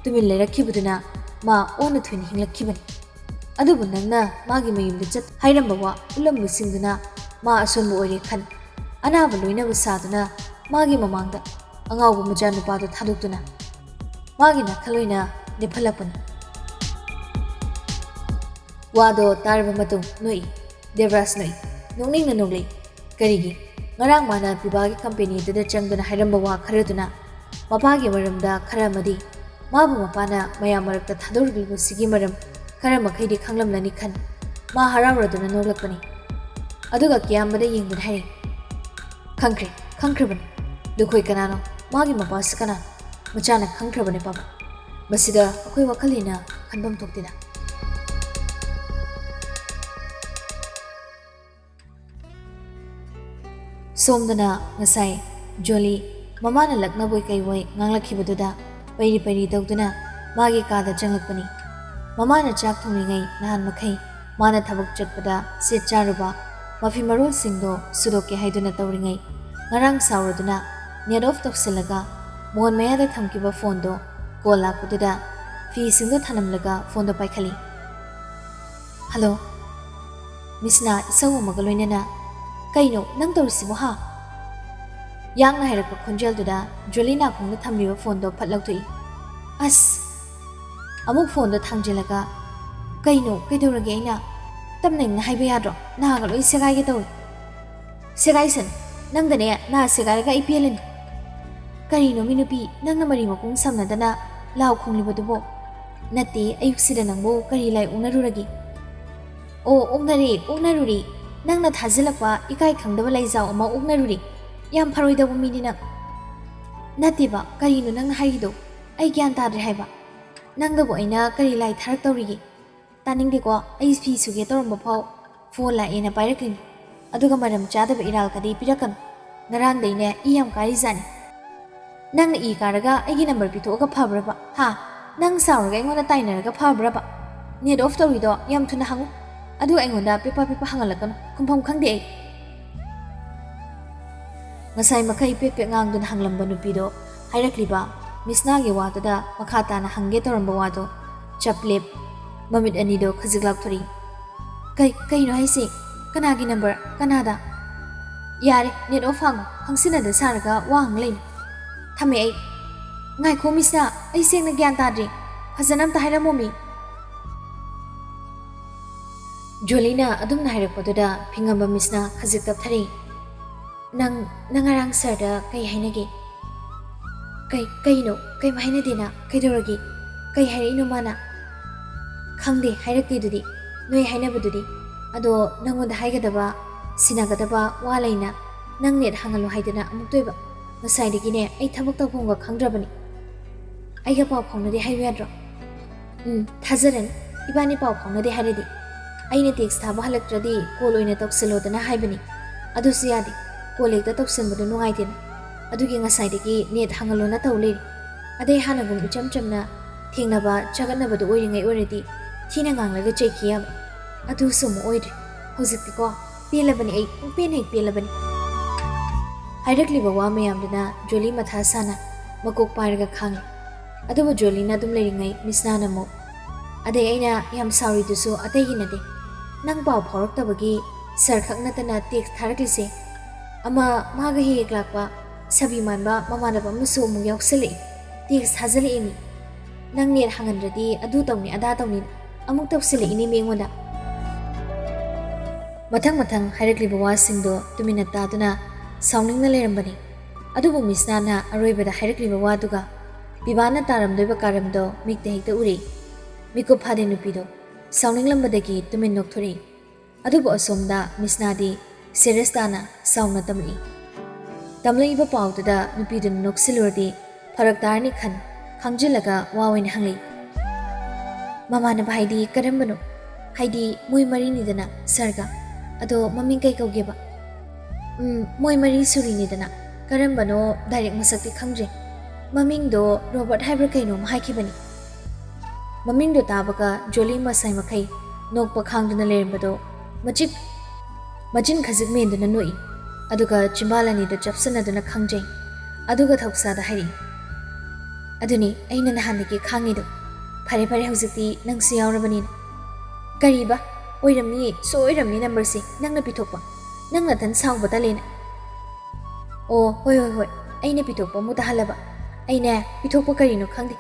ꯇꯨꯃꯤꯟ ꯂꯩꯔꯛꯈꯤꯕꯗꯨꯅ ꯃꯥ ꯑꯣꯟꯅ ꯊꯣꯏꯅ ꯍꯤꯡꯂꯛꯈꯤꯕꯅꯤ꯫ ꯑꯗꯨꯕꯨ ꯅꯪꯅ ꯃꯥꯒꯤ ꯃꯌꯨꯝꯗ ꯆꯠ ꯍꯥꯏꯔꯝꯕ ꯋꯥ ꯎꯠꯂꯝꯕꯁꯤꯡꯗꯨꯅ ꯃꯥ ꯑꯁꯣꯟꯕ ꯑꯣꯏꯔꯦ ꯈꯟ, ꯑꯅꯥꯕ ꯂꯣꯏꯅꯕ ꯁꯥꯗꯨꯅ ꯃꯥꯒꯤ ꯃꯃꯥꯡꯗ ꯑꯉꯥꯎꯕ ꯃꯆꯥꯅꯨꯄꯥꯗꯨ ꯊꯥꯗꯣꯛꯇꯨꯅ ꯃꯥꯒꯤ ꯅꯥꯈꯜ ꯑꯣꯏꯅ ꯂꯦꯞꯍꯜꯂꯛꯄꯅꯤ꯫" ꯋꯥꯗꯣ ꯇꯥꯔꯕ ꯃꯇꯨꯡ ꯅꯣꯛꯏ꯫ ꯗꯦꯕꯔꯥꯖ ꯅꯣꯛꯏ꯫ ꯅꯣꯛꯅꯤꯡꯅ ꯅꯣꯛꯂꯛꯏ꯫ ꯀꯔꯤꯒꯤ? ꯉꯔꯥꯡ ꯃꯥꯅ ꯄꯤꯕꯥꯒꯤ ꯀꯝꯄꯦꯅꯤꯗꯨꯗ ꯆꯪꯗꯨꯅ ꯍꯥꯏꯔꯝꯕ ꯋꯥ ꯈꯔꯗꯨꯅ, ꯃꯄꯥꯒꯤ ꯃꯔꯝꯗ ꯈꯔ ꯑꯃꯗꯤ, ꯃꯥꯕꯨ ꯃꯄꯥꯅ ꯃꯌꯥꯝ ꯃꯔꯛꯇ ꯊꯥꯗꯣꯔꯛꯂꯤꯕꯁꯤꯒꯤ ꯃꯔꯝ ꯈꯔ ꯃꯈꯩꯗꯤ ꯈꯪꯂꯝꯂꯅꯤ ꯈꯟ, ꯃꯥ ꯍꯔꯥꯎꯔꯗꯨꯅ ꯅꯣꯛꯂꯛꯄꯅꯤ꯫ ꯑꯗꯨꯒ ꯀꯤꯌꯥꯝꯕꯗ ꯌꯦꯡꯗꯨꯅ ꯍꯥꯏꯔꯛꯏ, "ꯈꯪꯈ꯭ꯔꯦ, ꯈꯪꯈ꯭ꯔꯕꯅꯤ꯫ ꯂꯨꯈꯣꯏ ꯀꯅꯥꯅꯣ? ꯃꯥꯒꯤ ꯃꯄꯥꯁꯤ ꯀꯅꯥꯅꯣ? ꯃꯆꯥꯅ ꯈꯪꯈ꯭ꯔꯕꯅꯦ, ꯄꯥꯕ꯫ ꯃꯁꯤꯗ ꯑꯩꯈꯣꯏ ꯋꯥꯈꯜ ꯍꯦꯟꯅ ꯈꯟꯐꯝ ꯊꯣꯛꯇꯦꯗ꯫" ꯁꯣꯝꯗꯅ ꯉꯁꯥꯏ ꯖꯣꯂꯤ ꯃꯃꯥꯅ ꯂꯛꯅꯕꯣꯏ ꯀꯩꯕꯣꯏ ꯉꯥꯡꯂꯛꯈꯤꯕꯗꯨꯗ ꯄꯩꯔꯤ ꯄꯩꯔꯤ ꯇꯧꯗꯨꯅ ꯃꯥꯒꯤ ꯀꯥꯗ ꯆꯪꯂꯛꯄꯅꯤ꯫ ꯃꯃꯥꯅ ꯆꯥꯛ ꯊꯣꯡꯂꯤꯉꯩ ꯅꯍꯥꯟ ꯃꯈꯩ ꯃꯥꯅ ꯊꯕꯛ ꯆꯠꯄꯗ ꯁꯦꯠ ꯆꯥꯔꯨꯕ ꯃꯐꯤ ꯃꯔꯣꯜꯁꯤꯡꯗꯣ ꯁꯨꯗꯣꯛꯀꯦ ꯍꯥꯏꯗꯨꯅ ꯇꯧꯔꯤꯉꯩ, ꯉꯔꯥꯡ ꯁꯥꯎꯔꯗꯨꯅ net off ꯇꯧꯁꯤꯜꯂꯒ ꯃꯣꯟ ꯃꯌꯥꯗ ꯊꯝꯈꯤꯕ ꯐꯣꯟꯗꯣ call ꯂꯥꯛꯄꯗꯨꯗ ꯐꯤꯁꯤꯡꯗꯣ ꯊꯅꯝꯂꯒ ꯐꯣꯟꯗꯣ ꯄꯥꯏꯈꯠꯂꯤ꯫ "ꯍꯜꯂꯣ?" ꯃꯤꯁꯅꯥ ꯏꯁꯧ ꯑꯃꯒ ꯂꯣꯏꯅꯅ, "ꯀꯩꯅꯣ ꯅꯪ ꯇꯧꯔꯤꯁꯤꯕꯣ, ꯍꯥ?" ꯌꯥꯡꯅ ꯍꯥꯏꯔꯛꯄ ꯈꯣꯟꯖꯦꯜꯗꯨꯗ ꯖꯣꯂꯤ ꯅꯥꯀꯣꯡꯗ ꯊꯝꯂꯤꯕ ꯐꯣꯟꯗꯣ ꯐꯠ ꯂꯧꯊꯣꯛꯏ꯫ "ꯑꯁ!" ꯑꯃꯨꯛ ꯐꯣꯟꯗꯣ ꯊꯥꯡꯖꯤꯜꯂꯒ, "ꯀꯩꯅꯣ? ꯀꯩꯗꯧꯔꯒꯦ? ꯑꯩꯅ ꯇꯞꯅ ꯏꯪꯅ ꯍꯥꯏꯕ ꯌꯥꯗ꯭ꯔꯣ? ꯅꯥꯒ ꯂꯣꯏ ꯁꯦꯒꯥꯏꯒꯦ ꯇꯧꯏ꯫" "ꯁꯦꯒꯥꯏꯁꯅꯨ꯫ ꯅꯪꯗꯅꯦ ꯅꯥ ꯁꯦꯒꯥꯏꯔꯒ ꯑꯩ ꯄꯦꯜꯂꯅꯤ꯫" "ꯀꯔꯤꯅꯣ ꯃꯤ ꯅꯨꯄꯤ, ꯅꯪꯅ ꯃꯔꯤ ꯃꯈꯣꯡ ꯁꯝꯅꯗꯅ ꯂꯥꯎ ꯈꯣꯡꯂꯤꯕꯗꯨꯕꯣ?" "ꯅꯠꯇꯦ, ꯑꯌꯨꯛꯁꯤꯗ ꯅꯪꯕꯨ ꯀꯔꯤ ꯂꯥꯏ ꯑꯣꯛꯅꯔꯨꯔꯒꯦ?" "ꯑꯣ, ꯑꯣꯛꯅꯔꯦ, ꯑꯣꯛꯅꯔꯨꯔꯦ꯫ ꯅꯪꯅ ꯊꯥꯖꯤꯜꯂꯛꯄ ꯏꯀꯥꯏ ꯈꯪꯗꯕ ꯂꯥꯏꯖꯥꯎ ꯑꯃ ꯑꯣꯛꯅꯔꯨꯔꯦ꯫ ꯌꯥꯝ ꯐꯔꯣꯏꯗꯧꯕ ꯃꯤꯅꯤ ꯅꯪ꯫" ꯅꯠꯇꯦꯕ, ꯀꯔꯤꯅꯣ ꯅꯪꯅ ꯍꯥꯏꯔꯤꯗꯣ? ꯑꯩ ꯒ꯭ꯌꯥꯟ ꯇꯥꯗ꯭ꯔꯦ ꯍꯥꯏꯕ꯫ ꯅꯪꯗꯕꯨ ꯑꯩꯅ ꯀꯔꯤ ꯂꯥꯏ ꯊꯥꯔꯛꯇꯧꯔꯤꯒꯦ? ꯇꯥꯅꯤꯡꯗꯦꯀꯣ, ꯑꯩ ꯐꯤ ꯁꯨꯒꯦ ꯇꯧꯔꯝꯕ ꯐꯥꯎ ꯐꯣꯟ ꯂꯥꯛꯑꯦꯅ ꯄꯥꯏꯔꯛꯂꯤꯅꯤ꯫ ꯑꯗꯨꯒ ꯃꯔꯝ ꯆꯥꯗꯕ ꯏꯔꯥꯜꯒꯗꯤ ꯄꯤꯔꯛꯀꯅꯨ꯫ ꯉꯔꯥꯡꯗꯩꯅꯦ ꯏ ꯌꯥꯝ ꯀꯥꯔꯤꯖꯥꯠꯅꯤ꯫ ꯅꯪꯅ ꯏ ꯀꯥꯔꯒ ꯑꯩꯒꯤ ꯅꯝꯕꯔ ꯄꯤꯊꯣꯛꯑꯒ ꯐꯕ꯭ꯔꯕ? ꯍꯥ? ꯅꯪ ꯁꯥꯎꯔꯒ ꯑꯩꯉꯣꯟꯗ ꯇꯥꯏꯅꯔꯒ ꯐꯕ꯭ꯔꯕ? ꯅꯦꯠ ꯑꯣꯐ ꯇꯧꯔꯤꯗꯣ ꯌꯥꯝ ꯊꯨꯅ ꯍꯪꯉꯨ꯫ ꯑꯗꯨꯒ ꯑꯩꯉꯣꯟꯗ ꯄꯦꯄꯥ ꯄꯦꯄꯥ ꯍꯪꯍꯜꯂꯛꯀꯅꯨ꯫ ꯈꯨꯝꯐꯝ ꯈꯪꯗꯦ ꯑꯩ꯫ ꯉꯁꯥꯏ ꯃꯈꯩ ꯄꯦꯛ ꯄꯦꯛ ꯉꯥꯡꯗꯨꯅ ꯍꯪꯂꯝꯕ ꯅꯨꯄꯤꯗꯣ ꯍꯥꯏꯔꯛꯂꯤꯕ ꯃꯤꯁꯅꯥꯒꯤ ꯋꯥꯗꯨꯗ ꯃꯈꯥ ꯇꯥꯅ ꯍꯪꯒꯦ ꯇꯧꯔꯝꯕ ꯋꯥꯗꯣ ꯆꯞ ꯂꯦꯞ꯫ ꯃꯃꯤꯠ ꯑꯅꯤꯗꯣ ꯈꯖꯤꯛ ꯂꯥꯎꯊꯣꯔꯛꯏ꯫ "ꯀꯩ, ꯀꯩꯅꯣ ꯍꯥꯏꯁꯦ? ꯀꯅꯥꯒꯤ ꯅꯝꯕꯔ? ꯀꯅꯥꯗ?" "ꯌꯥꯔꯦ, ꯅꯦꯠ ꯑꯣꯐ ꯍꯥꯡꯉꯣ꯫ ꯈꯪꯁꯤꯟꯅꯗ ꯁꯥꯔꯒ ꯋꯥ ꯍꯪ ꯂꯩꯅꯨ꯫ ꯊꯝꯃꯦ ꯑꯩ꯫" "ꯉꯥꯏꯈꯣ ꯃꯤꯁꯅꯥ, ꯑꯩ ꯁꯦꯡꯅ ꯒ꯭ꯌꯥꯟ ꯇꯥꯗ꯭ꯔꯦ꯫ ꯐꯖꯅ ꯑꯝꯇ ꯍꯥꯏꯔꯝꯃꯣꯃꯤ꯫" ꯖꯣꯂꯤꯅ ꯑꯗꯨꯝꯅ ꯍꯥꯏꯔꯛꯄꯗꯨꯗ ꯐꯤꯡꯉꯝꯕ ꯃꯤꯁꯅꯥ ꯈꯖꯤꯛ ꯇꯞꯊꯔꯛꯏ꯫ "ꯅꯪ, ꯅꯪ ꯉꯔꯥꯡ ꯁꯥꯔꯗ ꯀꯩ ꯍꯥꯏꯅꯒꯦ?" "ꯀꯩ, ꯀꯩꯅꯣ? ꯀꯩꯝ ꯍꯥꯏꯅꯗꯦꯅ꯫ ꯀꯩꯗꯧꯔꯒꯦ? ꯀꯩ ꯍꯥꯏꯔꯛꯏꯅꯣ ꯃꯥꯅ?" "ꯈꯪꯗꯦ, ꯍꯥꯏꯔꯛꯇꯦ ꯑꯗꯨꯗꯤ, ꯅꯣꯏ ꯍꯥꯏꯅꯕꯗꯨꯗꯤ꯫ ꯑꯗꯣ ꯅꯪꯉꯣꯟꯗ ꯍꯥꯏꯒꯗꯕ, ꯁꯤꯟꯅꯒꯗꯕ ꯋꯥ ꯂꯩꯅ ꯅꯪ ꯅꯦꯠ ꯍꯥꯡꯍꯜꯂꯣ ꯍꯥꯏꯗꯅ ꯑꯃꯨꯛꯇꯣꯏꯕ꯫ ꯉꯁꯥꯏꯗꯒꯤꯅꯦ ꯑꯩ ꯊꯕꯛ ꯇꯧꯐꯝꯒ ꯈꯪꯗ꯭ꯔꯕꯅꯤ꯫ ꯑꯩꯒ ꯄꯥꯎ ꯐꯥꯎꯅꯗꯦ ꯍꯥꯏꯌꯨ ꯌꯥꯗ꯭ꯔꯣ?" "ꯎꯝ, ꯊꯥꯖꯔꯅꯤ꯫ ꯏꯕꯥꯅꯤ ꯄꯥꯎ ꯐꯥꯎꯅꯗꯦ ꯍꯥꯏꯔꯗꯤ꯫ ꯑꯩꯅ ꯇꯦꯛꯁ ꯊꯥꯕ ꯍꯜꯂꯛꯇ꯭ꯔꯗꯤ ꯀꯣꯜ ꯑꯣꯏꯅ ꯇꯧꯁꯤꯜꯂꯣꯗꯅ ꯍꯥꯏꯕꯅꯤ꯫ ꯑꯗꯨꯁꯨ ꯌꯥꯗꯦ꯫ ꯀꯣꯜ ꯍꯦꯛꯇ ꯇꯧꯁꯤꯟꯕꯗꯣ ꯅꯨꯡꯉꯥꯏꯇꯦꯅ꯫ ꯑꯗꯨꯒꯤ ꯉꯁꯥꯏꯗꯒꯤ ꯅꯦꯠ ꯍꯥꯡꯍꯜꯂꯣꯅ ꯇꯧ ꯂꯩꯔꯤ꯫ ꯑꯗꯩ ꯍꯥꯟꯅꯒꯨꯝ ꯏꯆꯝ ꯆꯝꯅ ꯊꯦꯡꯅꯕ ꯆꯒꯠꯅꯕꯗꯣ ꯑꯣꯏꯔꯤꯉꯩ ꯑꯣꯏꯔꯗꯤ ꯊꯤꯅ ꯉꯥꯡꯂꯒ ꯆꯩꯈꯤ ꯌꯥꯕ꯫ ꯑꯗꯨꯁꯨ ꯑꯃꯨꯛ ꯑꯣꯏꯗ꯭ꯔꯦ꯫ ꯍꯧꯖꯤꯛꯇꯤꯀꯣ ꯄꯦꯜꯂꯕꯅꯤ ꯑꯩ, ꯄꯨꯡꯄꯦꯟ ꯍꯦꯛ ꯄꯦꯜꯂꯕꯅꯤ꯫" ꯍꯥꯏꯔꯛꯂꯤꯕ ꯋꯥ ꯃꯌꯥꯝꯗꯨꯅ ꯖꯣꯂꯤ ꯃꯊꯥ ꯁꯥꯅ ꯃꯀꯣꯛ ꯄꯥꯏꯔꯒ ꯈꯥꯡꯂꯤ꯫ ꯑꯗꯨꯕꯨ ꯖꯣꯂꯤꯅ ꯑꯗꯨꯝ ꯂꯩꯔꯤꯉꯩ ꯃꯤꯁꯅꯥꯅ ꯑꯃꯨꯛ, "ꯑꯗꯩ ꯑꯩꯅ ꯌꯥꯝ ꯁꯥꯎꯔꯤꯗꯨꯁꯨ ꯑꯇꯩꯒꯤ ꯅꯠꯇꯦ꯫ ꯅꯪ ꯄꯥꯎ ꯐꯥꯎꯔꯛꯇꯕꯒꯤ ꯁꯥꯔ ꯈꯛ ꯅꯠꯇꯅ ꯇꯦꯛꯁ ꯊꯥꯔꯛꯂꯤꯁꯦ꯫ ꯑꯃ ꯃꯥꯒ ꯍꯦꯛ ꯍꯦꯛ ꯂꯥꯛꯄ ꯁꯥꯕꯤ ꯃꯥꯟꯕ ꯃꯃꯥꯟꯅꯕ ꯑꯃꯁꯨ ꯑꯃꯨꯛ ꯌꯥꯎꯁꯜꯂꯛꯏ꯫ ꯇꯦꯛꯁ ꯊꯥꯖꯜꯂꯛꯏꯅꯤ꯫ ꯅꯪ ꯅꯦꯠ ꯍꯥꯡꯍꯟꯗ꯭ꯔꯗꯤ ꯑꯗꯨ ꯇꯧꯅꯤ ꯑꯗꯥ ꯇꯧꯅꯤ ꯑꯃꯨꯛ ꯇꯧꯁꯤꯜꯂꯛꯏꯅꯦ ꯃꯤ ꯑꯩꯉꯣꯟꯗ꯫" ꯃꯊꯪ ꯃꯊꯪ ꯍꯥꯏꯔꯛꯂꯤꯕ ꯋꯥꯁꯤꯡꯗꯣ ꯇꯨꯃꯤꯟꯅ ꯇꯥꯗꯨꯅ ꯁꯥꯎꯅꯤꯡꯅ ꯂꯩꯔꯝꯕꯅꯤ꯫ ꯑꯗꯨꯕꯨ ꯃꯤꯁꯅꯥꯅ ꯑꯔꯣꯏꯕꯗ ꯍꯥꯏꯔꯛꯂꯤꯕ ꯋꯥꯗꯨꯒ ꯄꯤꯕꯥꯅ ꯇꯥꯔꯝꯗꯣꯏꯕ ꯀꯥꯔꯝꯗꯣ ꯃꯤꯠꯇ ꯍꯦꯛꯇ ꯎꯔꯛꯏ꯫ ꯃꯤꯀꯨꯞ ꯐꯥꯗꯦ ꯅꯨꯄꯤꯗꯣ ꯁꯥꯎꯅꯤꯡꯂꯝꯕꯗꯒꯤ ꯇꯨꯃꯤꯟ ꯅꯣꯛꯊꯣꯔꯛꯏ꯫ ꯑꯗꯨꯕꯨ ꯑꯁꯣꯝꯗ ꯃꯤꯁꯅꯥꯗꯤ ꯁꯦꯔꯤꯌꯁ ꯇꯥꯅ ꯁꯥꯎꯅ ꯇꯝꯂꯛꯏ꯫ ꯇꯝꯂꯛꯏꯕ ꯄꯥꯎꯗꯨꯗ ꯅꯨꯄꯤꯗꯨꯅ ꯅꯣꯛꯁꯤꯜꯂꯨꯔꯗꯤ ꯐꯔꯛ ꯇꯥꯔꯅꯤ ꯈꯟ, ꯈꯪꯖꯤꯜꯂꯒ ꯋꯥ ꯑꯣꯏꯅ ꯍꯪꯂꯛꯏ꯫ "ꯃꯃꯥꯟꯅꯕ ꯍꯥꯏꯗꯤ ꯀꯔꯝꯕꯅꯣ? ꯍꯥꯏꯗꯤ ꯃꯣꯏ ꯃꯔꯤꯅꯤꯗꯅ ꯁꯥꯔꯒ꯫ ꯑꯗꯣ ꯃꯃꯤꯡ ꯀꯩ ꯀꯧꯒꯦꯕ?" "ꯎꯝ, ꯃꯣꯏ ꯃꯔꯤ ꯁꯨꯔꯤꯅꯤꯗꯅ꯫ ꯀꯔꯝꯕꯅꯣ ꯗꯥꯏꯔꯦꯛ ꯃꯁꯛꯇꯤ ꯈꯪꯗ꯭ꯔꯦ꯫ ꯃꯃꯤꯡꯗꯣ ꯔꯣꯕꯔꯠ ꯍꯥꯏꯕ꯭ꯔꯥ ꯀꯩꯅꯣꯝ ꯍꯥꯏꯈꯤꯕꯅꯤ꯫" ꯃꯃꯤꯡꯗꯣ ꯇꯥꯕꯒ ꯖꯣꯂꯤ ꯃꯁꯥꯏ ꯃꯈꯩ ꯅꯣꯛꯄ ꯈꯥꯡꯗꯨꯅ ꯂꯩꯔꯝꯕꯗꯣ ꯃꯆꯤꯛ, ꯃꯆꯤꯟ ꯈꯖꯤꯛ ꯃꯦꯟꯗꯨꯅ ꯅꯣꯛꯏ꯫ ꯑꯗꯨꯒ ꯆꯤꯝꯕꯥꯜ ꯑꯅꯤꯗ ꯆꯞꯁꯤꯟꯅꯗꯨꯅ ꯈꯪꯖꯩ꯫ ꯑꯗꯨꯒ ꯊꯧꯁꯥꯗ ꯍꯥꯏꯔꯛꯏ, "ꯑꯗꯨꯅꯤ ꯑꯩꯅ ꯅꯍꯥꯟꯗꯒꯤ ꯈꯥꯡꯉꯤꯗꯣ꯫ ꯐꯔꯦ ꯐꯔꯦ, ꯍꯧꯖꯤꯛꯇꯤ ꯅꯪꯁꯨ ꯌꯥꯎꯔꯕꯅꯤꯅ꯫" "ꯀꯔꯤꯕ? ꯑꯣꯏꯔꯝꯅꯤꯌꯦ, ꯁꯣꯏꯔꯝꯅꯤ ꯅꯝꯕꯔꯁꯦ ꯅꯪꯅ ꯄꯤꯊꯣꯛꯄ꯫ ꯅꯪ ꯅꯊꯟ ꯁꯥꯎꯕ ꯇꯜꯂꯦꯅ꯫" "ꯑꯣ, ꯍꯣꯏ, ꯍꯣꯏ, ꯍꯣꯏ, ꯑꯩꯅ ꯄꯤꯊꯣꯛꯄ ꯑꯃꯨꯛ ꯇꯥꯍꯜꯂꯕ꯫ ꯑꯩꯅꯦ, ꯄꯤꯊꯣꯛꯄ ꯀꯔꯤꯅꯣ ꯈꯪꯗꯦ꯫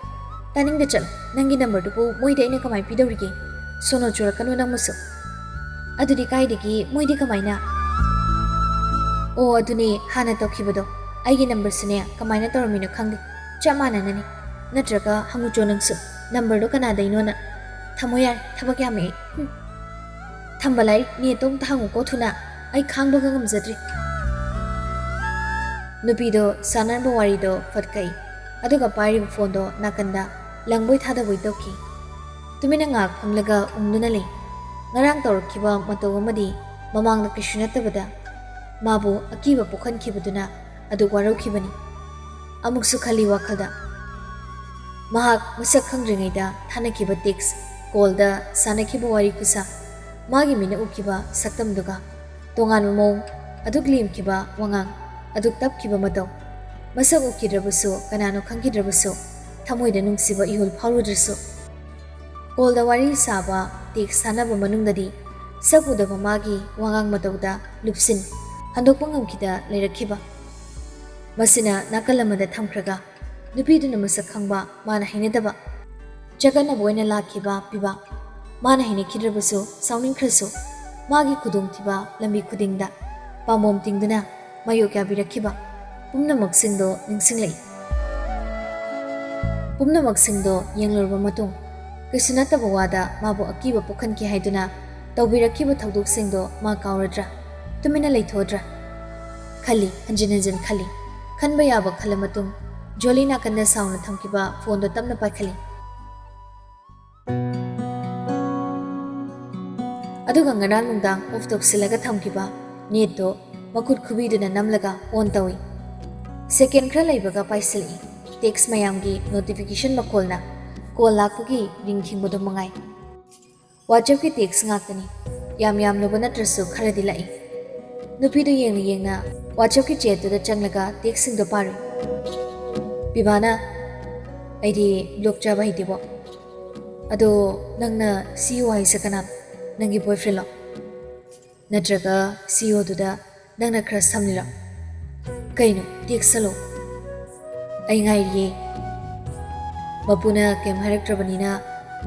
ꯇꯥꯅꯤꯡꯗ ꯆꯠꯂꯣ, ꯅꯪꯒꯤ ꯅꯝꯕꯔꯗꯨꯕꯨ ꯃꯣꯏꯗ ꯑꯩꯅ ꯀꯃꯥꯏꯅ ꯄꯤꯗꯧꯔꯤꯒꯦ? ꯁꯣꯅꯣ ꯆꯨꯔꯛꯀꯅꯨ ꯅꯪꯕꯨꯁꯨ꯫" "ꯑꯗꯨꯗꯤ ꯀꯥꯏꯗꯒꯤ, ꯃꯣꯏꯗꯤ ꯀꯃꯥꯏꯅ?" "ꯑꯣ, ꯑꯗꯨꯅꯦ, ꯍꯥꯟꯅ ꯇꯧꯈꯤꯕꯗꯣ, ꯑꯩꯒꯤ ꯅꯝꯕꯔꯁꯨꯅꯦ, ꯀꯃꯥꯏꯅ ꯇꯧꯔꯝꯃꯤꯅꯣ ꯈꯪꯗꯦ, ꯆꯞ ꯃꯥꯟꯅꯅꯅꯤ꯫ ꯅꯠꯇ꯭ꯔꯒ ꯍꯪꯉꯨꯆꯣ ꯅꯪꯁꯨ, ꯅꯝꯕꯔꯗꯣ ꯀꯅꯥꯗꯩꯅꯣꯅ꯫" "ꯊꯝꯃꯣ ꯌꯥꯔꯦ, ꯊꯕꯛ ꯌꯥꯝꯃꯛꯑꯦ꯫" "ꯍꯨꯝ, ꯊꯝꯕ ꯂꯥꯏꯔꯤ, ꯅꯦꯠꯇꯣ ꯑꯝꯇ ꯍꯥꯡꯉꯨꯀꯣ ꯊꯨꯅ, ꯑꯩ ꯈꯥꯡꯕꯒ ꯉꯝꯖꯗ꯭ꯔꯦ꯫" ꯅꯨꯄꯤꯗꯣ ꯁꯥꯟꯅꯔꯝꯕ ꯋꯥꯔꯤꯗꯣ ꯐꯠ ꯀꯛꯏ, ꯑꯗꯨꯒ ꯄꯥꯏꯔꯤꯕ ꯐꯣꯟꯗꯣ ꯅꯥꯀꯟꯗ ꯂꯪꯕꯣꯏ ꯊꯥꯗꯕꯣꯏ ꯇꯧꯈꯤ꯫ ꯇꯨꯃꯤꯟꯅ ꯉꯥꯏꯍꯥꯛ ꯐꯝꯂꯒ ꯎꯪꯗꯨꯅ ꯂꯩ꯫ ꯉꯔꯥꯡ ꯇꯧꯔꯛꯈꯤꯕ ꯃꯇꯧ ꯑꯃꯗꯤ ꯃꯃꯥꯡꯗ ꯀꯩꯁꯨ ꯅꯠꯇꯕꯗ ꯃꯥꯕꯨ ꯑꯀꯤꯕ ꯄꯣꯛꯍꯟꯈꯤꯕꯗꯨꯅ ꯑꯗꯨꯛ ꯋꯥꯔꯧꯈꯤꯕꯅꯤ꯫ ꯑꯃꯨꯛꯁꯨ ꯈꯜꯂꯤ ꯋꯥꯈꯜꯗ꯫ ꯃꯍꯥꯛ ꯃꯁꯛ ꯈꯪꯗ꯭ꯔꯤꯉꯩꯗ ꯊꯥꯅꯈꯤꯕ ꯇꯦꯛꯁ, ꯀꯣꯜꯗ ꯁꯥꯟꯅꯈꯤꯕ ꯋꯥꯔꯤ ꯈꯨꯁꯥ, ꯃꯥꯒꯤ ꯃꯤꯠꯅ ꯎꯈꯤꯕ ꯁꯛꯇꯝꯗꯨꯒ ꯇꯣꯉꯥꯟꯕ ꯃꯑꯣꯡ, ꯑꯗꯨꯛ ꯂꯦꯝꯈꯤꯕ ꯋꯥꯉꯥꯡ, ꯑꯗꯨꯛ ꯇꯞꯈꯤꯕ ꯃꯇꯧ, ꯃꯁꯛ ꯎꯈꯤꯗ꯭ꯔꯕꯁꯨ, ꯀꯅꯥꯅꯣ ꯈꯪꯈꯤꯗ꯭ꯔꯕꯁꯨ, ꯊꯃꯣꯏꯗ ꯅꯨꯡꯁꯤꯕ ꯏꯍꯨꯜ ꯐꯥꯎꯔꯨꯗ꯭ꯔꯁꯨ꯫ ꯀꯣꯜꯗ ꯋꯥꯔꯤ ꯁꯥꯕ, ꯇꯦꯛꯁ ꯊꯥꯅꯕ ꯃꯅꯨꯡꯗꯗꯤ ꯁꯛ ꯎꯗꯕ ꯃꯥꯒꯤ ꯋꯥꯉꯥꯡ ꯃꯇꯧꯗ ꯂꯨꯞꯁꯤꯟ ꯍꯟꯗꯣꯛꯄ ꯉꯝꯈꯤꯗ ꯂꯩꯔꯛꯈꯤꯕ꯫ ꯃꯁꯤꯅ ꯅꯥꯀꯜ ꯑꯃꯗ ꯊꯝꯈ꯭ꯔꯒ, ꯅꯨꯄꯤꯗꯨꯅ ꯃꯁꯛ ꯈꯪꯕ, ꯃꯥꯅ ꯍꯩꯅꯗꯕ, ꯆꯒꯠꯅꯕ ꯑꯣꯏꯅ ꯂꯥꯛꯈꯤꯕ ꯄꯤꯕꯥ, ꯃꯥꯅ ꯍꯩꯅꯈꯤꯗ꯭ꯔꯕꯁꯨ, ꯁꯥꯎꯅꯤꯡꯈ꯭ꯔꯁꯨ, ꯃꯥꯒꯤ ꯈꯨꯗꯣꯡꯊꯤꯕ ꯂꯝꯕꯤ ꯈꯨꯗꯤꯡꯗ ꯄꯥꯝꯕꯣꯝ ꯇꯤꯡꯗꯨꯅ ꯃꯥꯌꯣꯛ ꯌꯥꯕꯤꯔꯛꯈꯤꯕ ꯄꯨꯝꯅꯃꯛꯁꯤꯡꯗꯣ ꯅꯤꯡꯁꯤꯡꯂꯛꯏ꯫ ꯄꯨꯝꯅꯃꯛꯁꯤꯡꯗꯣ ꯌꯦꯡꯂꯨꯔꯕ ꯃꯇꯨꯡ, ꯀꯩꯁꯨ ꯅꯠꯇꯕ ꯋꯥꯗ ꯃꯥꯕꯨ ꯑꯀꯤꯕ ꯄꯣꯛꯍꯟꯈꯤ ꯍꯥꯏꯗꯨꯅ ꯇꯧꯕꯤꯔꯛꯈꯤꯕ ꯊꯧꯗꯣꯛꯁꯤꯡꯗꯣ ꯃꯥ ꯀꯥꯎꯔꯗ꯭ꯔꯥ? ꯇꯨꯃꯤꯟꯅ ꯂꯩꯊꯣꯛꯑꯗ꯭ꯔꯥ? ꯈꯜꯂꯤ, ꯍꯟꯖꯤꯟ ꯍꯟꯖꯤꯟ ꯈꯜꯂꯤ꯫ ꯈꯟꯕ ꯌꯥꯕ ꯈꯜꯂ ꯃꯇꯨꯡ, ꯖꯣꯂꯤ ꯅꯥꯀꯟꯗ ꯁꯥꯎꯅ ꯊꯝꯈꯤꯕ ꯐꯣꯟꯗꯣ ꯇꯞꯅ ꯄꯥꯏꯈꯠꯂꯤ꯫ ꯑꯗꯨꯒ ꯉꯔꯥꯡ ꯅꯨꯡꯗꯥꯡ ꯑꯣꯐ ꯇꯧꯁꯤꯜꯂꯒ ꯊꯝꯈꯤꯕ ꯅꯦꯠꯇꯣ ꯃꯈꯨꯠ ꯈꯨꯕꯤꯗꯨꯅ ꯅꯝꯂꯒ ꯑꯣꯟ ꯇꯧꯏ꯫ ꯁꯦꯀꯦꯟ ꯈꯔ ꯂꯩꯕꯒ ꯄꯥꯏꯁꯤꯜꯂꯛꯏ꯫ ꯇꯦꯛꯁ ꯃꯌꯥꯝꯒꯤ ꯅꯣꯇꯤꯐꯤꯀꯦꯁꯟ ꯃꯈꯣꯜꯅ ꯀꯣꯜ ꯂꯥꯛꯄꯒꯤ ꯔꯤꯡ ꯈꯤꯡꯕꯗꯣ ꯃꯉꯥꯏ꯫ ꯋꯥꯆꯞꯀꯤ ꯇꯦꯛꯁ ꯉꯥꯛꯇꯅꯤ꯫ ꯌꯥꯝ ꯌꯥꯝꯂꯨꯕ ꯅꯠꯇ꯭ꯔꯁꯨ ꯈꯔꯗꯤ ꯂꯥꯛꯏ꯫ ꯅꯨꯄꯤꯗꯨ ꯌꯦꯡꯅ ꯌꯦꯡꯅ ꯋꯥꯆꯞꯀꯤ ꯆꯦꯠꯇꯨꯗ ꯆꯪꯂꯒ ꯇꯦꯛꯁꯁꯤꯡꯗꯣ ꯄꯥꯔꯨꯏ꯫ ꯄꯤꯕꯥꯅ, "ꯑꯩꯗꯤ ꯕ꯭ꯂꯣꯛ ꯆꯥꯕ ꯍꯩꯇꯦꯕꯣ꯫ ꯑꯗꯣ ꯅꯪꯅ ꯁꯤ ꯏ ꯑꯣ ꯍꯥꯏꯁꯦ ꯀꯅꯥꯅꯣ? ꯅꯪꯒꯤ ꯕꯣꯏꯐ꯭ꯔꯦꯟꯂꯣ? ꯅꯠꯇ꯭ꯔꯒ ꯁꯤ ꯏ ꯑꯣꯗꯨꯗ ꯅꯪꯅ ꯈꯔ ꯁꯝꯂꯤꯔꯣ? ꯀꯩꯅꯣ, ꯇꯦꯛꯁ ꯍꯜꯂꯣ꯫ ꯑꯩ ꯉꯥꯏꯔꯤꯌꯦ꯫ ꯃꯄꯨꯅ ꯀꯩꯝ ꯍꯥꯏꯔꯛꯇ꯭ꯔꯕꯅꯤꯅ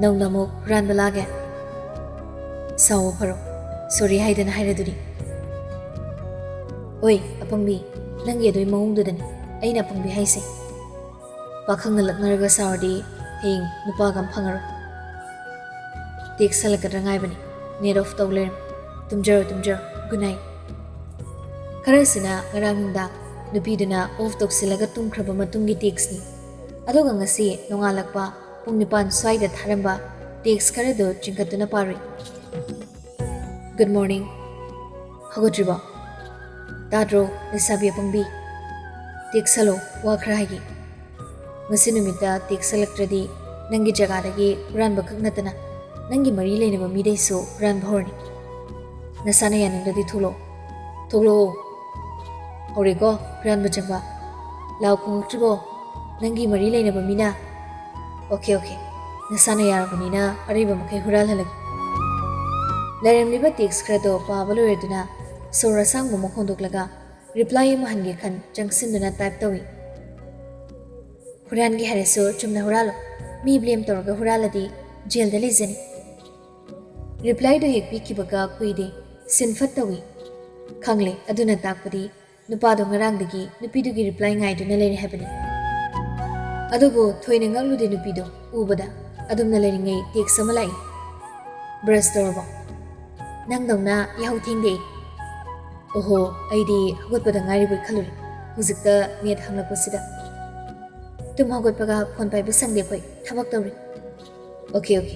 ꯅꯧꯅ ꯑꯃꯨꯛ ꯍꯨꯔꯥꯟꯕ ꯂꯥꯛꯑꯒꯦ꯫ ꯁꯥꯎꯕ ꯐꯔꯣ꯫ ꯁꯣꯔꯤ ꯍꯥꯏꯗꯅ ꯍꯥꯏꯔꯗꯨꯅꯤ꯫ ꯑꯣꯏ, ꯑꯄꯪꯕꯤ, ꯅꯪꯒꯤ ꯑꯗꯨꯒꯤ ꯃꯑꯣꯡꯗꯨꯗꯅꯤ ꯑꯩꯅ ꯑꯄꯪꯕꯤ ꯍꯥꯏꯁꯦ꯫ ꯄꯥꯈꯪꯅ ꯂꯛꯅꯔꯒ ꯁꯥꯎꯔꯗꯤ ꯍꯌꯦꯡ ꯅꯨꯄꯥꯒ ꯑꯃ ꯐꯪꯉꯔꯣꯏ꯫ ꯇꯦꯛꯁ ꯍꯜꯂꯛꯀꯗ꯭ꯔꯥ ꯉꯥꯏꯕꯅꯤ꯫ ꯅꯦꯠ ꯑꯣꯐ ꯇꯧ ꯂꯩꯔꯝꯃꯤ꯫ ꯇꯨꯝꯖꯔꯣ, ꯇꯨꯝꯖꯔꯣ꯫ Good night. ꯈꯔꯁꯤꯅ ꯉꯔꯥꯡ ꯅꯨꯡꯗꯥꯡ ꯅꯨꯄꯤꯗꯨꯅ ꯑꯣꯐ ꯇꯧꯁꯤꯜꯂꯒ ꯇꯨꯝꯈ꯭ꯔꯕ ꯃꯇꯨꯡꯒꯤ ꯇꯦꯛꯁꯅꯤ꯫ ꯑꯗꯨꯒ ꯉꯁꯤ ꯅꯣꯡꯉꯥꯜꯂꯛꯄ ꯄꯨꯡ ꯅꯤꯄꯥꯟ ꯁ꯭ꯋꯥꯏꯗ ꯊꯥꯔꯝꯕ ꯇꯦꯛꯁ ꯈꯔꯗꯨ ꯆꯤꯡꯈꯠꯇꯨꯅ ꯄꯥꯔꯨꯏ꯫ Good morning. ꯍꯧꯒꯠꯇ꯭ꯔꯤꯕꯣ? ꯇꯥꯗ꯭ꯔꯣ, ꯂꯩꯁꯥꯕꯤ ꯑꯄꯪꯕꯤ? ꯇꯦꯛꯁ ꯍꯜꯂꯣ, ꯋꯥ ꯈꯔ ꯍꯥꯏꯒꯦ꯫ ꯉꯁꯤ ꯅꯨꯃꯤꯠꯇ ꯇꯦꯛꯁ ꯍꯜꯂꯛꯇ꯭ꯔꯗꯤ ꯅꯪꯒꯤ ꯖꯒꯥꯗꯒꯤ ꯍꯨꯔꯥꯟꯕ ꯈꯛ ꯅꯠꯇꯅ ꯅꯪꯒꯤ ꯃꯔꯤ ꯂꯩꯅꯕ ꯃꯤꯗꯩꯁꯨ ꯍꯨꯔꯥꯟꯕ ꯍꯧꯔꯅꯤ꯫ ꯅꯁꯥꯅ ꯌꯥꯅꯤꯡꯗ꯭ꯔꯗꯤ ꯊꯣꯛꯂꯛꯑꯣ꯫ ꯊꯣꯛꯂꯛꯑꯣ꯫ ꯍꯧꯔꯦꯀꯣ ꯍꯨꯔꯥꯟꯕ ꯆꯪꯕ꯫ ꯂꯥꯎ ꯈꯣꯡꯉꯛꯇ꯭ꯔꯤꯕꯣ? ꯅꯪꯒꯤ ꯃꯔꯤ ꯂꯩꯅꯕ ꯃꯤꯅ? Okay, okay. ꯅꯁꯥꯅ ꯌꯥꯔꯕꯅꯤꯅ ꯑꯔꯩꯕ ꯃꯈꯩ ꯍꯨꯔꯥꯜꯍꯜꯂꯒꯦ꯫ ꯂꯩꯔꯝꯂꯤꯕ ꯇꯦꯛꯁ ꯈꯔꯗꯣ ꯄꯥꯕ ꯂꯣꯏꯔꯗꯨꯅ ꯁꯣꯔ ꯑꯁꯥꯡꯕ ꯑꯃ ꯍꯣꯟꯗꯣꯛꯂꯒ ꯔꯤꯄ꯭ꯂꯥꯏ ꯑꯃ ꯍꯟꯒꯦ ꯈꯟ ꯆꯪꯁꯤꯟꯗꯨꯅ ꯇꯥꯏꯞ ꯇꯧꯏ꯫ "ꯍꯨꯔꯥꯟꯒꯦ ꯍꯥꯏꯔꯁꯨ ꯆꯨꯝꯅ ꯍꯨꯔꯥꯜꯂꯣ꯫ ꯃꯤ ꯕ꯭ꯂꯦꯝ ꯇꯧꯔꯒ ꯍꯨꯔꯥꯜꯂꯗꯤ ꯖꯦꯜꯗ ꯂꯩꯖꯅꯤ꯫" ꯔꯤꯄ꯭ꯂꯥꯏꯗꯨ ꯍꯦꯛ ꯄꯤꯈꯤꯕꯒ ꯀꯨꯏꯗꯦ, ꯁꯤꯟ ꯐꯠ ꯇꯧꯏ꯫ ꯈꯪꯂꯦ, ꯑꯗꯨꯅ ꯇꯥꯛꯄꯗꯤ ꯅꯨꯄꯥꯗꯣ ꯉꯔꯥꯡꯗꯒꯤ ꯅꯨꯄꯤꯗꯨꯒꯤ ꯔꯤꯄ꯭ꯂꯥꯏ ꯉꯥꯏꯗꯨꯅ ꯂꯩꯔꯦ ꯍꯥꯏꯕꯅꯤ꯫ ꯑꯗꯨꯕꯨ ꯊꯣꯏꯅ ꯉꯛꯂꯨꯗꯦ ꯅꯨꯄꯤꯗꯣ ꯎꯕꯗ꯫ ꯑꯗꯨꯝꯅ ꯂꯩꯔꯤꯉꯩ ꯇꯦꯛꯁ ꯑꯃ ꯂꯥꯛꯏ꯫ "ꯕ꯭ꯔꯁ ꯇꯧꯔꯕꯣ? ꯅꯪꯗꯧꯅ ꯌꯥꯍꯧ ꯊꯦꯡꯗꯦ ꯑꯩ꯫" ꯑꯣꯍꯣ, ꯑꯩꯗꯤ ꯍꯧꯒꯠꯄꯗ ꯉꯥꯏꯔꯤꯕꯣꯏ ꯈꯜꯂꯨꯔꯦ꯫ ꯍꯧꯖꯤꯛꯇ ꯅꯦꯠ ꯍꯥꯡꯂꯛꯄꯁꯤꯗ꯫ ꯇꯨꯝ ꯍꯧꯒꯠꯄꯒ ꯐꯣꯟ ꯄꯥꯏꯕ ꯁꯪꯗꯦ ꯑꯩꯈꯣꯏ, ꯊꯕꯛ ꯇꯧꯔꯤ꯫ Okay, okay.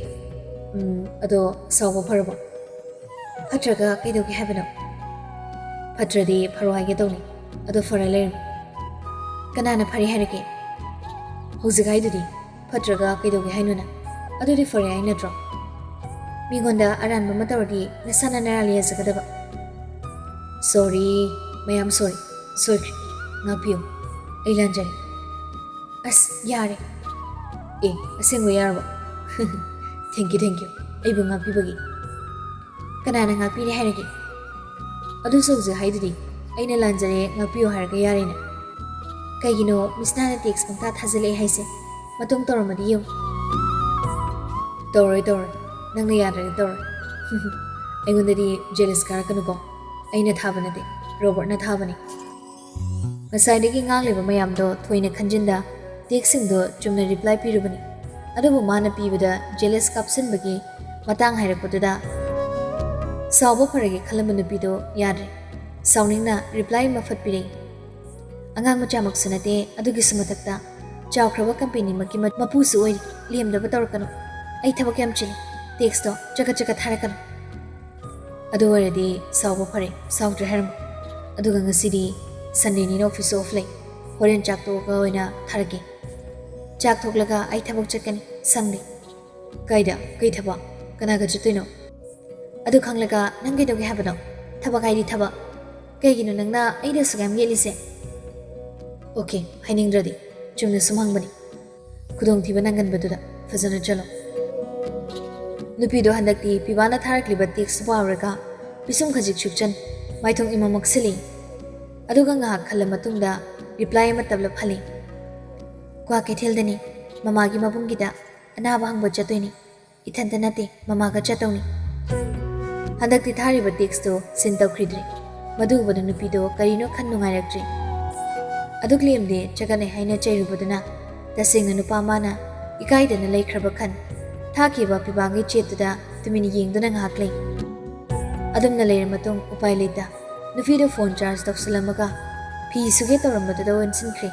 ꯎꯝ, ꯑꯗꯣ ꯁꯥꯎꯕ ꯐꯔꯕꯣ? ꯐꯠꯇ꯭ꯔꯒ ꯀꯩꯗꯧꯒꯦ ꯍꯥꯏꯕꯅꯣ? ꯐꯠꯇ꯭ꯔꯗꯤ ꯐꯔꯣ ꯍꯥꯏꯒꯦ ꯇꯧꯅꯤ꯫ ꯑꯗꯣ ꯐꯔ ꯂꯩꯔꯝꯃꯤ꯫ ꯀꯅꯥꯅ ꯐꯔꯦ ꯍꯥꯏꯔꯒꯦ? ꯍꯧꯖꯤꯛ ꯍꯥꯏꯗꯨꯗꯤ꯫ ꯐꯠꯇ꯭ꯔꯒ ꯀꯩꯗꯧꯒꯦ ꯍꯥꯏꯅꯣꯅ? ꯑꯗꯨꯗꯤ ꯐꯔꯦ ꯍꯥꯏ ꯅꯠꯇ꯭ꯔꯣ? ꯃꯤꯉꯣꯟꯗ ꯑꯔꯥꯟꯕ ꯑꯃ ꯇꯧꯔꯗꯤ ꯅꯁꯥꯅ ꯅꯔꯥꯜ ꯌꯥꯖꯒꯗꯕ꯫ ꯁꯣꯔꯤ, ꯃꯌꯥꯝ ꯁꯣꯔꯤ꯫ ꯁꯣꯏꯈ꯭ꯔꯦ꯫ ꯉꯥꯛꯄꯤꯌꯨ꯫ ꯑꯩ ꯂꯥꯟꯖꯔꯦ꯫ ꯑꯁ, ꯌꯥꯔꯦ꯫ ꯑꯦ, ꯑꯁꯦꯡꯕ ꯌꯥꯔꯕꯣ? Thank you, thank you꯫ ꯑꯩꯕꯨ ꯉꯥꯛꯄꯤꯕꯒꯤ꯫ ꯀꯅꯥꯅ ꯉꯥꯛꯄꯤꯔꯦ ꯍꯥꯏꯔꯒꯦ? ꯑꯗꯨꯁꯨ ꯍꯧꯖꯤꯛ ꯍꯥꯏꯗꯨꯗꯤ, "ꯑꯩꯅ ꯂꯥꯟꯖꯔꯦ, ꯉꯥꯛꯄꯤꯌꯨ" ꯍꯥꯏꯔꯒ ꯌꯥꯔꯦꯅ꯫ ꯀꯩꯒꯤꯅꯣ ꯃꯤꯁ ꯅꯥꯅ ꯇꯦꯛꯁ ꯄꯪꯊꯥ ꯊꯥꯖꯤꯜꯂꯛꯑꯦ ꯍꯥꯏꯁꯦ? ꯃꯇꯨꯡ ꯇꯧꯔꯝꯃꯗꯤ ꯌꯦꯡꯉꯨ꯫ ꯇꯧꯔꯣꯏ, ꯇꯧꯔꯣꯏ꯫ ꯅꯪꯅ ꯌꯥꯗ꯭ꯔꯗꯤ ꯇꯧꯔꯣꯏ꯫ ꯑꯩꯉꯣꯟꯗꯗꯤ ꯖꯦꯂꯁ ꯀꯥꯔꯛꯀꯅꯨꯀꯣ꯫ ꯑꯩꯅ ꯊꯥꯕ ꯅꯠꯇꯦ, ꯔꯣꯕꯔꯠꯅ ꯊꯥꯕꯅꯤ꯫ ꯉꯁꯥꯏꯗꯒꯤ ꯉꯥꯡꯂꯤꯕ ꯃꯌꯥꯝꯗꯣ ꯊꯣꯏꯅ ꯈꯟꯖꯤꯟꯗ ꯇꯦꯛꯁꯁꯤꯡꯗꯣ ꯆꯨꯝꯅ ꯔꯤꯄ꯭ꯂꯥꯏ ꯄꯤꯔꯨꯕꯅꯤ꯫ ꯑꯗꯨꯕꯨ ꯃꯥꯅ ꯄꯤꯕꯗ ꯖꯦꯂꯁ ꯀꯥꯞꯁꯤꯟꯕꯒꯤ ꯃꯇꯥꯡ ꯍꯥꯏꯔꯛꯄꯗꯨꯗ ꯁꯥꯎꯕ ꯐꯔꯒꯦ ꯈꯜꯂꯝꯕ ꯅꯨꯄꯤꯗꯣ ꯌꯥꯗ꯭ꯔꯦ꯫ ꯁꯥꯎꯅꯤꯡꯅ ꯔꯤꯄ꯭ꯂꯥꯏ ꯑꯃ ꯐꯠ ꯄꯤꯔꯛꯏ꯫ "ꯑꯉꯥꯡ ꯃꯆꯥꯃꯛꯁꯨ ꯅꯠꯇꯦ, ꯑꯗꯨꯒꯤꯁꯨ ꯃꯊꯛꯇ ꯆꯥꯎꯈ꯭ꯔꯕ ꯀꯝꯄꯦꯅꯤ ꯑꯃꯒꯤ ꯃ-, ꯃꯄꯨꯁꯨ ꯑꯣꯏꯔꯤ꯫ ꯂꯦꯝꯗꯕ ꯇꯧꯔꯛꯀꯅꯨ꯫ ꯑꯩ ꯊꯕꯛ ꯌꯥꯝ ꯆꯤꯜꯂꯤ꯫ ꯇꯦꯛꯁꯇꯣ ꯆꯀꯠ ꯆꯀꯠ ꯊꯥꯔꯛꯀꯅꯨ꯫ ꯑꯗꯨ ꯑꯣꯏꯔꯗꯤ ꯁꯥꯎꯕ ꯐꯔꯦ, ꯁꯥꯎꯗ꯭ꯔꯦ ꯍꯥꯏꯔꯝꯃꯨ꯫ ꯑꯗꯨꯒ ꯉꯁꯤꯗꯤ ꯁꯟꯗꯦꯅꯤꯅ ꯑꯣꯐꯤꯁꯁꯨ ꯑꯣꯐ ꯂꯩ꯫ ꯍꯣꯔꯦꯟ ꯆꯥꯛ ꯇꯣꯛꯑꯒ ꯑꯣꯏꯅ ꯊꯥꯔꯛꯀꯦ꯫ ꯆꯥꯛ ꯇꯣꯛꯂꯒ ꯑꯩ ꯊꯕꯛ ꯆꯠꯀꯅꯤ, ꯁꯪꯗꯦ꯫" "ꯀꯥꯏꯗ? ꯀꯩ ꯊꯕꯛ? ꯀꯅꯥꯒ ꯆꯠꯇꯣꯏꯅꯣ?" "ꯑꯗꯨ ꯈꯪꯂꯒ ꯅꯪ ꯀꯩꯗꯧꯒꯦ ꯍꯥꯏꯕꯅꯣ? ꯊꯕꯛ ꯍꯥꯏꯗꯤ ꯊꯕꯛ꯫ ꯀꯩꯒꯤꯅꯣ ꯅꯪꯅ ꯑꯩꯗ ꯑꯁꯨꯛ ꯌꯥꯝ ꯌꯦꯠꯂꯤꯁꯦ?" "ꯑꯣꯀꯦ, ꯍꯥꯏꯅꯤꯡꯗ꯭ꯔꯗꯤ ꯆꯨꯝꯅ ꯁꯨꯝ ꯍꯪꯕꯅꯤ꯫ ꯈꯨꯗꯣꯡꯊꯤꯕ ꯅꯪꯒꯟꯕꯗꯨꯗ ꯐꯖꯅ ꯆꯠꯂꯣ꯫" ꯅꯨꯄꯤꯗꯣ ꯍꯟꯗꯛꯇꯤ ꯄꯤꯕꯥꯅ ꯊꯥꯔꯛꯂꯤꯕ ꯇꯦꯛꯁꯇꯨ ꯄꯥꯔꯨꯔꯒ ꯄꯤꯁꯨꯝ ꯈꯖꯤꯛ ꯁꯨꯛꯆꯟ, ꯃꯥꯏꯊꯣꯡ ꯏꯃꯝ ꯃꯝꯁꯤꯜꯂꯤ꯫ ꯑꯗꯨꯒ ꯉꯥꯏꯍꯥꯛ ꯈꯜꯂ ꯃꯇꯨꯡꯗ ꯔꯤꯄ꯭ꯂꯥꯏ ꯑꯃ ꯇꯞꯂꯞ ꯍꯜꯂꯤ꯫ "ꯀ꯭ꯋꯥꯀꯩꯊꯦꯜꯗꯅꯤ, ꯃꯃꯥꯒꯤ ꯃꯕꯨꯡꯒꯤꯗ ꯑꯅꯥꯕ ꯍꯪꯕ ꯆꯠꯇꯣꯏꯅꯤ꯫ ꯏꯊꯟꯇ ꯅꯠꯇꯦ, ꯃꯃꯥꯒ ꯆꯠꯇꯧꯅꯤ꯫" ꯍꯟꯗꯛꯇꯤ ꯊꯥꯔꯤꯕ ꯇꯦꯛꯁꯇꯣ ꯁꯤꯟ ꯇꯧꯈꯤꯗ꯭ꯔꯦ꯫ ꯃꯗꯨ ꯎꯕꯗ ꯅꯨꯄꯤꯗꯣ ꯀꯔꯤꯅꯣ ꯈꯟ ꯅꯨꯡꯉꯥꯏꯔꯛꯇ꯭ꯔꯦ꯫ ꯑꯗꯨꯛ ꯂꯦꯝꯗꯦ ꯆꯒꯠꯅꯩ ꯍꯥꯏꯅ ꯆꯩꯔꯨꯕꯗꯨꯅ ꯇꯁꯦꯡꯅ ꯅꯨꯄꯥ ꯃꯥꯅ ꯏꯀꯥꯏꯗꯅ ꯂꯩꯈ꯭ꯔꯕ ꯈꯟ ꯊꯥꯈꯤꯕ ꯄꯤꯕꯥꯒꯤ ꯆꯦꯠꯇꯨꯗ ꯇꯨꯃꯤꯟ ꯌꯦꯡꯗꯨꯅ ꯉꯥꯏꯍꯥꯛ ꯂꯩ꯫ ꯑꯗꯨꯝꯅ ꯂꯩꯔ ꯃꯇꯨꯡ ꯎꯄꯥꯏ ꯂꯩꯇ ꯅꯨꯄꯤꯗꯣ ꯐꯣꯟ ꯆꯥꯔꯖ ꯇꯧꯁꯜꯂꯝꯃꯒ ꯐꯤ ꯁꯨꯒꯦ ꯇꯧꯔꯝꯕꯗꯨꯗ ꯑꯣꯟꯁꯤꯟꯈ꯭ꯔꯦ꯫